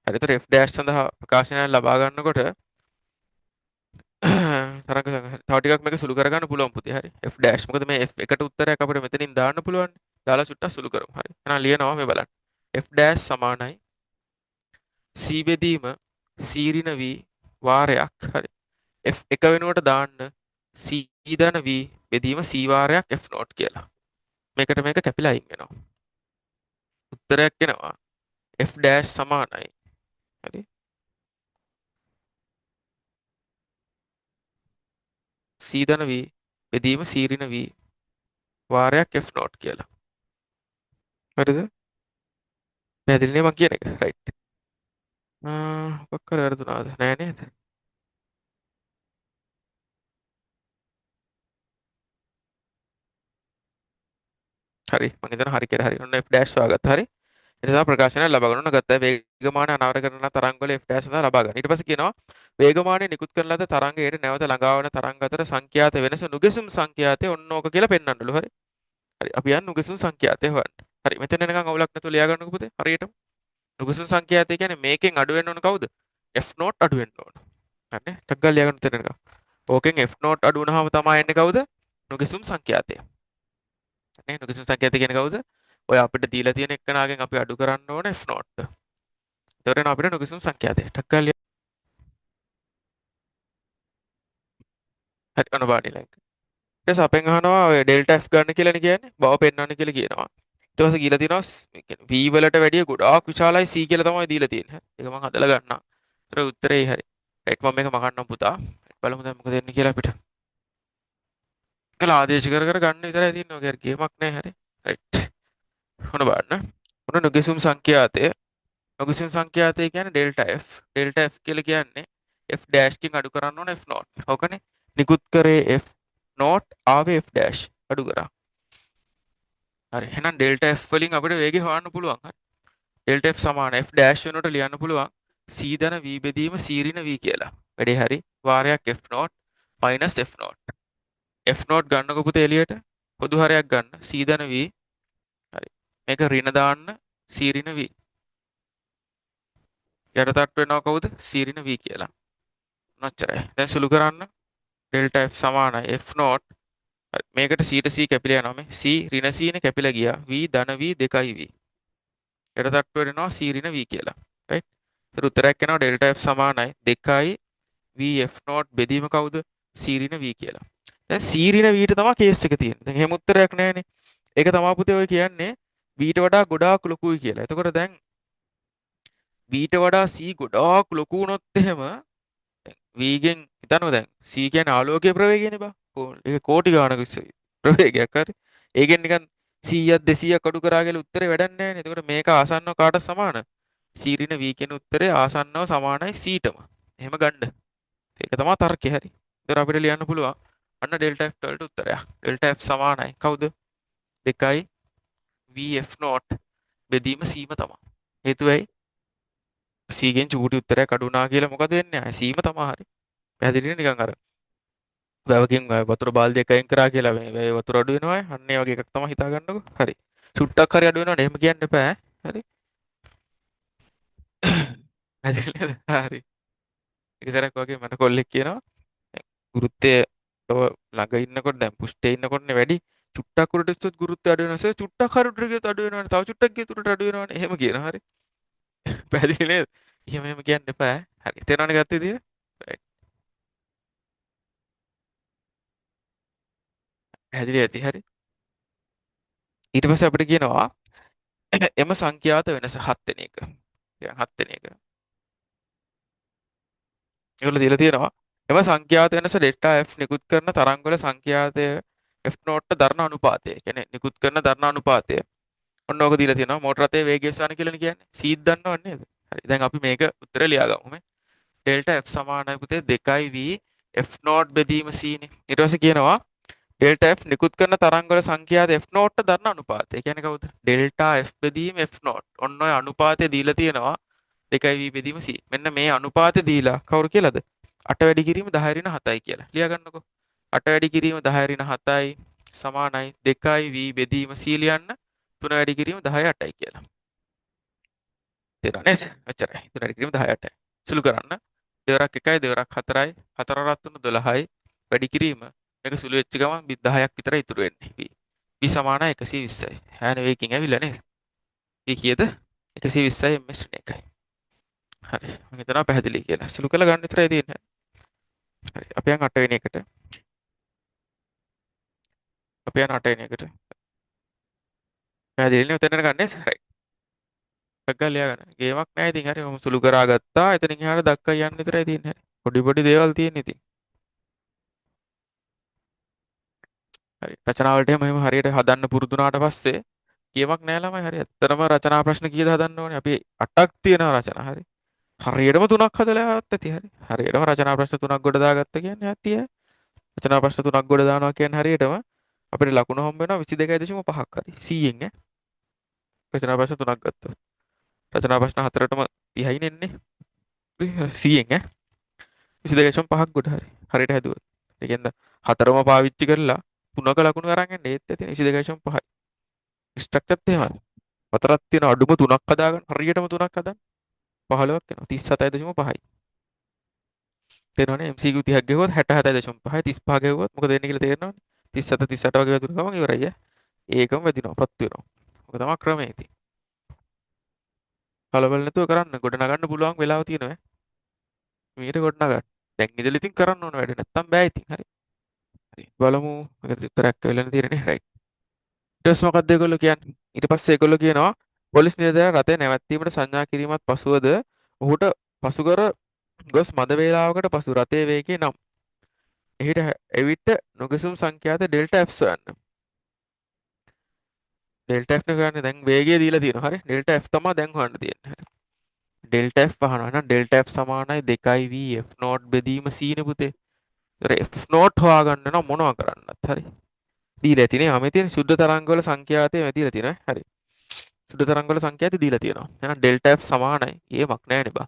හරි. ඒතර F' සඳහා ප්‍රකාශනයක් ලබා ගන්නකොට තරංග තව ටිකක් මේක සුළු කරගන්න පුළුවන් පුතේ. හරි. F'. මොකද මේ F එකට උත්තරයක් අපිට මෙතනින් දාන්න පුළුවන්. දාලා චුට්ටක් සුළු කරමු. හරි. එහෙනම් ලියනවා මේ බලන්න. F dash සමානයි C බෙදීම C ඍණ V වාරයක් හරි F එක වෙනුවට දාන්න C ධන V බෙදීම C වාරයක් F note කියලා. මේකට මේක කැපිලා අයින් වෙනවා. උත්තරයක් එනවා F dash සමානයි හරි C ධන V බෙදීම C ඍණ V වාරයක් F note කියලා. හරිද? පැහැදිලි නේ මං කියන එක? රයිට්. මොකක් හරි වැරදුනාද? නෑ නේද? හරි මං හිතනවා හරි කියලා. හරි. ඔන්න F dash හොයාගත්තා. හරි. ඊට පස්සේ ප්‍රකාශනයක් ලබා ගන්න. ඔන්න ගත්තා. වේගමාන අනාවර කරන තරංග වල F dash සඳහා ලබා ගන්න. ඊට පස්සේ කියනවා වේගමානය නිකුත් කරන ලද තරංගයට නැවත ළඟා වන තරංග අතර සංඛ්‍යාත වෙනස නුගෙසුම් සංඛ්‍යාතය ඔන්න ඕක කියලා පෙන්වන්නලු. හරි. හරි. අපි යන්න නුගෙසුම් සංඛ්‍යාතය හොයන්න. හරි. මෙතන එනකන් අවුලක් නැතුව ලියා ගන්නකො පුතේ. හරියටම. නුගෙසුම් සංඛ්‍යාතය කියන්නේ මේකෙන් අඩු වෙන්න ඕන කවුද? F note අඩු වෙන්න ඕන. හරිනේ. ටක් ගාලා ලියා ගන්න මෙතන එනකන්. ඕකෙන් F note අඩු වුණාම තමයි එන්නේ කවුද? නුගෙසුම් සංඛ්‍යාතය. නේ නුගෙසුම් සංඛ්‍යාතය කියන්නේ කවුද? ඔය අපිට දීලා තියෙන එක්කනාගෙන් අපි අඩු කරන්න ඕන F note. එතකොට එනවා අපිට නුගෙසුම් සංඛ්‍යාතය. ටක් ගාලා හරි ඔන්න බලන්න ඊළඟ. ඊට පස්සේ අපෙන් අහනවා ඔය ඩෙල්ටා F ගන්න කියලානේ කියන්නේ. බව පෙන්වන්න කියලා කියනවා. ඊට පස්සේ කියලා තියෙනවා ඒ කියන්නේ V වලට වැඩිය ගොඩාක් විශාලයි C කියලා තමයි දීලා තියෙන්නේ. හරි. ඒක මං හදලා ගන්නම්. ඒතර උත්තරේ හරි. රයිට් මම මේක මකන්නම් පුතා. බලමු දැන් මොකද වෙන්නේ කියලා අපිට. ඒකල ආදේශ කර කර ගන්න විතරයි තියෙන්නේ. ඔගේ අර ගේමක් නෑ. හරි. රයිට්. ඔන්න බලන්න. ඔන්න නුගෙසුම් සංඛ්‍යාතය. නුගෙසුම් සංඛ්‍යාතය කියන්නේ ඩෙල්ටා F. Delta F කියලා කියන්නේ F dash කින් අඩු කරන්න ඕන F note. ඕකනේ. නිකුත් කරේ F note ආවේ F dash අඩු කරා. හරි. එහෙනම් ඩෙල්ටා F වලින් අපිට වේගය හොයන්න පුළුවන්. හරි. ඩෙල්ටා F සමාන F dash වෙනුවට ලියන්න පුළුවන් C ධන V බෙදීම C ඍණ V කියලා. වැඩේ හරි. වාරයක් F note minus F note. F note ගන්නකො පුතේ එළියට පොදු හරයක් ගන්න C ධන V. හරි. මේක ඍණ දාන්න C ඍණ V. යටතට්ටු වෙනවා කවුද? C ඍණ V කියලා. ඔච්චරයි. දැන් සුළු කරන්න ඩෙල්ටා F සමානයි F note. හරි. මේකට C ට C කැපිලා යනවා මේ C ඍණ C නේ කැපිලා ගියා. V ධන V 2යි V. යටතට්ටු වෙනවා C ඍණ V කියලා. රයිට්. ඒතර උත්තරයක් එනවා ඩෙල්ටා F සමානයි 2යි V F note බෙදීම කවුද? C ඍණ V කියලා. දැන් C ඍණ V ට තමයි කේස් එක තියෙන්නේ. දැන් එහෙම උත්තරයක් නෑනේ. ඒක තමයි පුතේ ඔය කියන්නේ V ට වඩා ගොඩාක් ලොකුයි කියලා. එතකොට දැන් V ට වඩා C ගොඩාක් ලොකු වුණොත් එහෙම V ගෙන් හිතන්නකෝ දැන් C කියන්නේ ආලෝකයේ ප්‍රවේගයනේ බා. ඒක කෝටි ගාණක ප්‍රවේගයක් හරි. ඒකෙන් නිකන් 100ක් 200ක් අඩු කරා කියලා උත්තරේ වැඩක් නෑනේ. එතකොට මේක ආසන්නව කාටද සමාන? C ඍණ V කියන උත්තරේ ආසන්නව සමානයි C ටම. එහෙම ගන්න. ඒක තමයි තර්කය හරි. ඒතර අපිට ලියන්න පුළුවන් අන්න ඩෙල්ටා F වලට උත්තරයක්. ඩෙල්ටා F සමානයි කවුද? 2යි V F note බෙදීම C ම තමයි. හේතුව ඇයි? C ගෙන් චූටි උත්තරයක් අඩු වුණා කියලා මොකද වෙන්නේ? ආයේ C ම තමයි හරි. පැහැදිලිනේ නිකන් අර වැවකින් වතුර බාල්දියක් අයින් කරා කියලා මේ වැවේ වතුර අඩු වෙනවා අය. අන්න ඒ වගේ එකක් තමයි හිතා ගන්නකෝ. හරි. චුට්ටක් හරි අඩු වෙනවනේ එහෙම කියන්න එපා ඈ. හරි. පැහැදිලි නේද? හරි. එක සැරයක් වගේ මට කොල්ලෙක් කියනවා ගුරුත්වය ඔය ළඟ ඉන්නකොට දැන් පුෂ්ටේ ඉන්නකොටනේ වැඩි චුට්ටක් උඩට ගියොත් ගුරුත්වය අඩු වෙනවා සර් චුට්ටක් හරි උඩට ගියොත් අඩු වෙනවනේ තව චුට්ටක් ගියොත් උඩට අඩු වෙනවනේ එහෙම කියනවා හරි. පැහැදිලි නේද? එහෙම එහෙම කියන්න එපා ඈ. හරි. තේරෙනවනේ ගත්ත විදිය? රයිට්. පැහැදිලි ඇති හරි. ඊට පස්සේ අපිට කියනවා එම සංඛ්‍යාත වෙනස 7 වෙනි එක. දැන් 7 වෙනි එක. ඒගොල්ලෝ දීලා තියෙනවා එම සංඛ්‍යාත වෙනස ඩෙල්ටා F නිකුත් කරන තරංගවල සංඛ්‍යාතය F note දරන අනුපාතය. ඒ කියන්නේ නිකුත් කරන දරන අනුපාතය. ඔන්න ඕක දීලා තියෙනවා මෝටර රථයේ වේගය සාන කියලානේ කියන්නේ. C දන්නවන්නේ නේද? හරි. දැන් අපි මේක උත්තරේ ලියාගමු මේ. ඩෙල්ටා F සමානයි පුතේ 2යි V F note බෙදීම C නේ. ඊට පස්සේ කියනවා ඩෙල්ටා F නිකුත් කරන තරංගවල සංඛ්‍යාත F note දරන අනුපාතය. ඒ කියන්නේ කවුද? ඩෙල්ටා F බෙදීම F note. ඔන්න ඔය අනුපාතය දීලා තියෙනවා 2යි V බෙදීම C. මෙන්න මේ අනුපාතය දීලා කවුරු කියලාද? 8 වැඩි කිරීම 10 ඍණ 7යි කියලා. ලියා ගන්නකෝ. 8 වැඩි කිරීම 10 ඍණ 7යි සමානයි 2යි V බෙදීම C ලියන්න 3 වැඩි කිරීම 10 8යි කියලා. තේරුණා නේද? ඔච්චරයි. 3 වැඩි කිරීම 10 8යි. සුළු කරන්න. දෙවරක් 1යි දෙවරක් 4යි 4 රත් 3 12යි වැඩි කිරීම මේක සුළු වෙච්ච ගමන් 10ක් විතර ඉතුරු වෙන්නේ. V. V සමානයි 120යි. ඈ නෙවෙයිකින් ඇවිල්ලා නේද? V කීයද? 120යි ms ඍණ 1යි. හරි. මම හිතනවා පැහැදිලි කියලා. සුළු කරලා ගන්න විතරයි තියෙන්නේ. හරි. අපි යන් 8 වෙනි එකට. අපි යන් 8 වෙනි එකට. පැහැදිලිනේ ඔතනට ගන්නෙ? රයිට්. එකක් ගාලා ලියා ගන්න. ගේමක් නෑ ඉතින්. හරි. ඔහොම සුළු කරා ගත්තා. එතනින් එහාට දක්වා යන්න විතරයි තියෙන්නේ. හරි. පොඩි පොඩි දේවල් තියෙන්නේ ඉතින්. හරි. රචනා වලට එහෙම එහෙම හරියට හදන්න පුරුදු වුණාට පස්සේ ගේමක් නෑ ළමයි. හරි. ඇත්තටම රචනා ප්‍රශ්න කීයද හදන්න ඕනේ? අපි 8ක් තියෙනවා රචනා. හරි. හරියටම 3ක් හදලා ආවත් ඇති. හරි. හරියටම රචනා ප්‍රශ්න 3ක් ගොඩ දාගත්ත කියන්නේ ඇති ඈ. රචනා ප්‍රශ්න 3ක් ගොඩ දානවා කියන්නේ හරියටම අපිට ලකුණු හම්බ වෙනවා 22.5ක් හරි. 100න් ඈ. රචනා ප්‍රශ්න 3ක් ගත්තොත්. රචනා ප්‍රශ්න 4ටම 30යි නෙන්නේ. 100න් ඈ. 22.5ක් ගොඩ හරි. හරියට හැදුවොත්. ඒ කියන්නේ හතරම පාවිච්චි කරලා 3ක ලකුණු අරන් යන්න ඒත් ඇති 22.5යි. ස්ට්‍රක්චර් එහෙමයි. හතරක් තියෙන අඩුම 3ක් හදාගන්න. හරියටම 3ක් හදන්න. 15ක් එනවා. 37.5යි. තේරෙනවනේ MCQ 30ක් ගෙවුවොත් 67.5යි 35 ගෙවුවොත් මොකද වෙන්නේ කියලා තේරෙනවනේ. 37 38 වගේ වැදුන ගමන් ඉවරයි ඈ. ඒකම වැදිනවා, පත්තු වෙනවා. ඔක තමයි ක්‍රමය ඉතින්. කලබල නැතුව කරන්න. ගොඩ නගන්න පුළුවන් වෙලාව තියෙනවා ඈ. මීට ගොඩ නගන්න. දැන් ඉඳලා ඉතින් කරන්න ඕන වැඩ නැත්තම් බෑ ඉතින්. හරි. හරි. බලමු. මේකට උත්තරයක් වෙලන තියෙන්නේ රයිට්. ඊට පස්සේ මොකක්ද ඒගොල්ලෝ කියන්නේ? ඊට පස්සේ ඒගොල්ලෝ කියනවා පොලිස් නිලධාරියා රථය නැවැත්වීමට සංඥා කිරීමත් පසුවද ඔහුට පසුකර ගොස් මද වේලාවකට පසු රථයේ වේගය නම් එහිට එවිට නොගැසුම් සංඛ්‍යාත ඩෙල්ටා F සොයන්න. ඩෙල්ටා F නේ හොයන්නේ. දැන් වේගය දීලා තියෙනවා. හරි. ඩෙල්ටා F තමයි දැන් හොයන්න තියෙන්නේ. හරි. ඩෙල්ටා F අහනවා. එහෙනම් ඩෙල්ටා F සමානයි 2 V F note බෙදීම C නේ පුතේ. ඒතර F note හොයාගන්න නම් මොනවා කරන්නත්. හරි. දීලා ඇතිනේ. ආ මේ තියෙන ශුද්ධ තරංගවල සංඛ්‍යාතය මේ දීලා තියෙනවා. හරි. ශුද්ධ තරංගවල සංඛ්‍යාතය දීලා තියෙනවා. එහෙනම් ඩෙල්ටා F සමානයි. ඒමක් නෑනේ බා.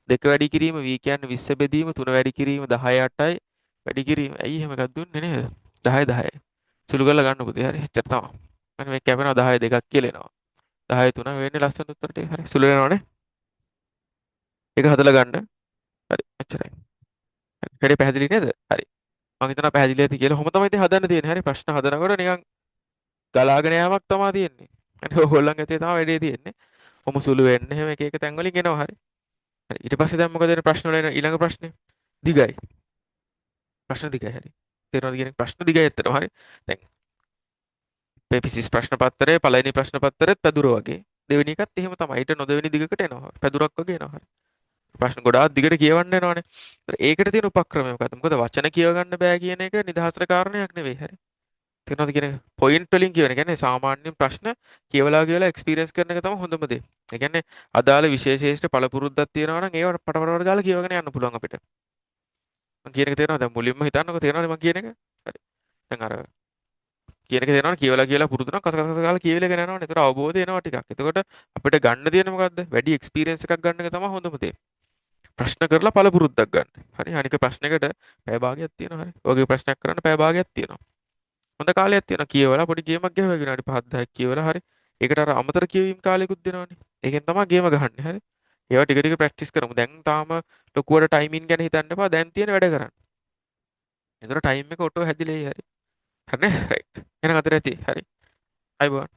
2 වැඩි කිරීම V කියන්නේ 20 බෙදීම 3 වැඩි කිරීම 10 8යි වැඩි කිරීම. ඇයි එහෙම එකක් දුන්නේ නේද? 10 10යි. සුළු කරලා ගන්න පුතේ. හරි. එච්චර තමයි. අන්න මේ කැපෙනවා 10 2ක් කියලා එනවා. 10 3 වෙන්නේ ලස්සන උත්තර ටික. හරි. සුළු වෙනවනේ. ඒක හදලා ගන්න. හරි. එච්චරයි. හරි. වැඩේ පැහැදිලි නේද? හරි. මං හිතනවා පැහැදිලි ඇති කියලා. ඔහොම තමයි ඉතින් හදන්න තියෙන්නේ. හරි. ප්‍රශ්න හදනකොට නිකන් ගලාගෙන යාමක් තමයි තියෙන්නේ. හරි. ඕගොල්ලන් ඇතේ තමයි වැඩේ තියෙන්නේ. ඔහොම සුළු වෙන්න එහෙම එක එක තැන් වලින් එනවා. හරි. හරි. ඊට පස්සේ දැන් මොකද වෙන්නේ ප්‍රශ්න වල එන ඊළඟ ප්‍රශ්නේ? දිගයි. ප්‍රශ්න දිගයි. හරි. තේරෙනවද කියන්නේ ප්‍රශ්න දිගයි ඇත්තටම. හරි. දැන් මේ ෆිසික්ස් ප්‍රශ්න පත්‍රයේ පළවෙනි ප්‍රශ්න පත්‍රෙත් පැදුර වගේ. දෙවෙනි එකත් එහෙම තමයි. ඊට නොදෙවෙනි දිගකට එනවා. පැදුරක් වගේ එනවා. හරි. ප්‍රශ්න ගොඩාක් දිගට කියවන්න එනවනේ. ඒතර ඒකට තියෙන උපක්‍රමය මොකද්ද? මොකද වචන කියව ගන්න බෑ කියන එක නිදහසට කාරණයක් නෙවෙයි. හරි. තේරෙනවද කියන එක? පොයින්ට් වලින් කියවන. ඒ කියන්නේ සාමාන්‍යයෙන් ප්‍රශ්න කියවලා කියවලා එක්ස්පීරියන්ස් කරන එක තමයි හොඳම දේ. ඒ කියන්නේ අදාළ විශේෂ පළපුරුද්දක් තියෙනවා නම් ඒවට පට පට පට ගාලා කියවගෙන යන්න පුළුවන් අපිට. මං කියන එක තේරෙනවද? දැන් මුලින්ම හිතන්නකෝ තේරෙනවද මං කියන එක? හරි. දැන් අර කියන එක තේරෙනවනේ කියවලා කියලා පුරුදු නම් කස කස කස ගාලා කියවිලගෙන යනවනේ. ඒතර අවබෝධය එනවා ටිකක්. එතකොට අපිට ගන්න තියෙන මොකද්ද? වැඩි එක්ස්පීරියන්ස් එකක් ගන්න එක තමයි හොඳම දේ. ප්‍රශ්න කරලා පළපුරුද්දක් ගන්න. හරි. අනික ප්‍රශ්නයකට පැය භාගයක් තියෙනවා. හරි. ඔයගේ ප්‍රශ්නයක් කරන්න පැය භාගයක් තියෙනවා. හොඳ කාලයක් තියෙනවා. කියවලා පොඩි ගේමක් ගැහුවා විනාඩි 5 10ක් කියවලා හරි. ඒකට අර අමතර කියවීම් කාලයකුත් දෙනවනේ. ඒකෙන් තමයි ගේම ගහන්නේ. හරි. ඒවා ටික ටික ප්‍රැක්ටිස් කරමු. දැන් තාම ලොකුවට ටයිමින් ගැන හිතන්න එපා. දැන් තියෙන වැඩ කරන්න. එතකොට ටයිම් එක ඔටෝ හැදිලා එයි. හරි. හරිනේ? රයිට්. එහෙනම් අතර ඇති. හරි. අයබෝවන්.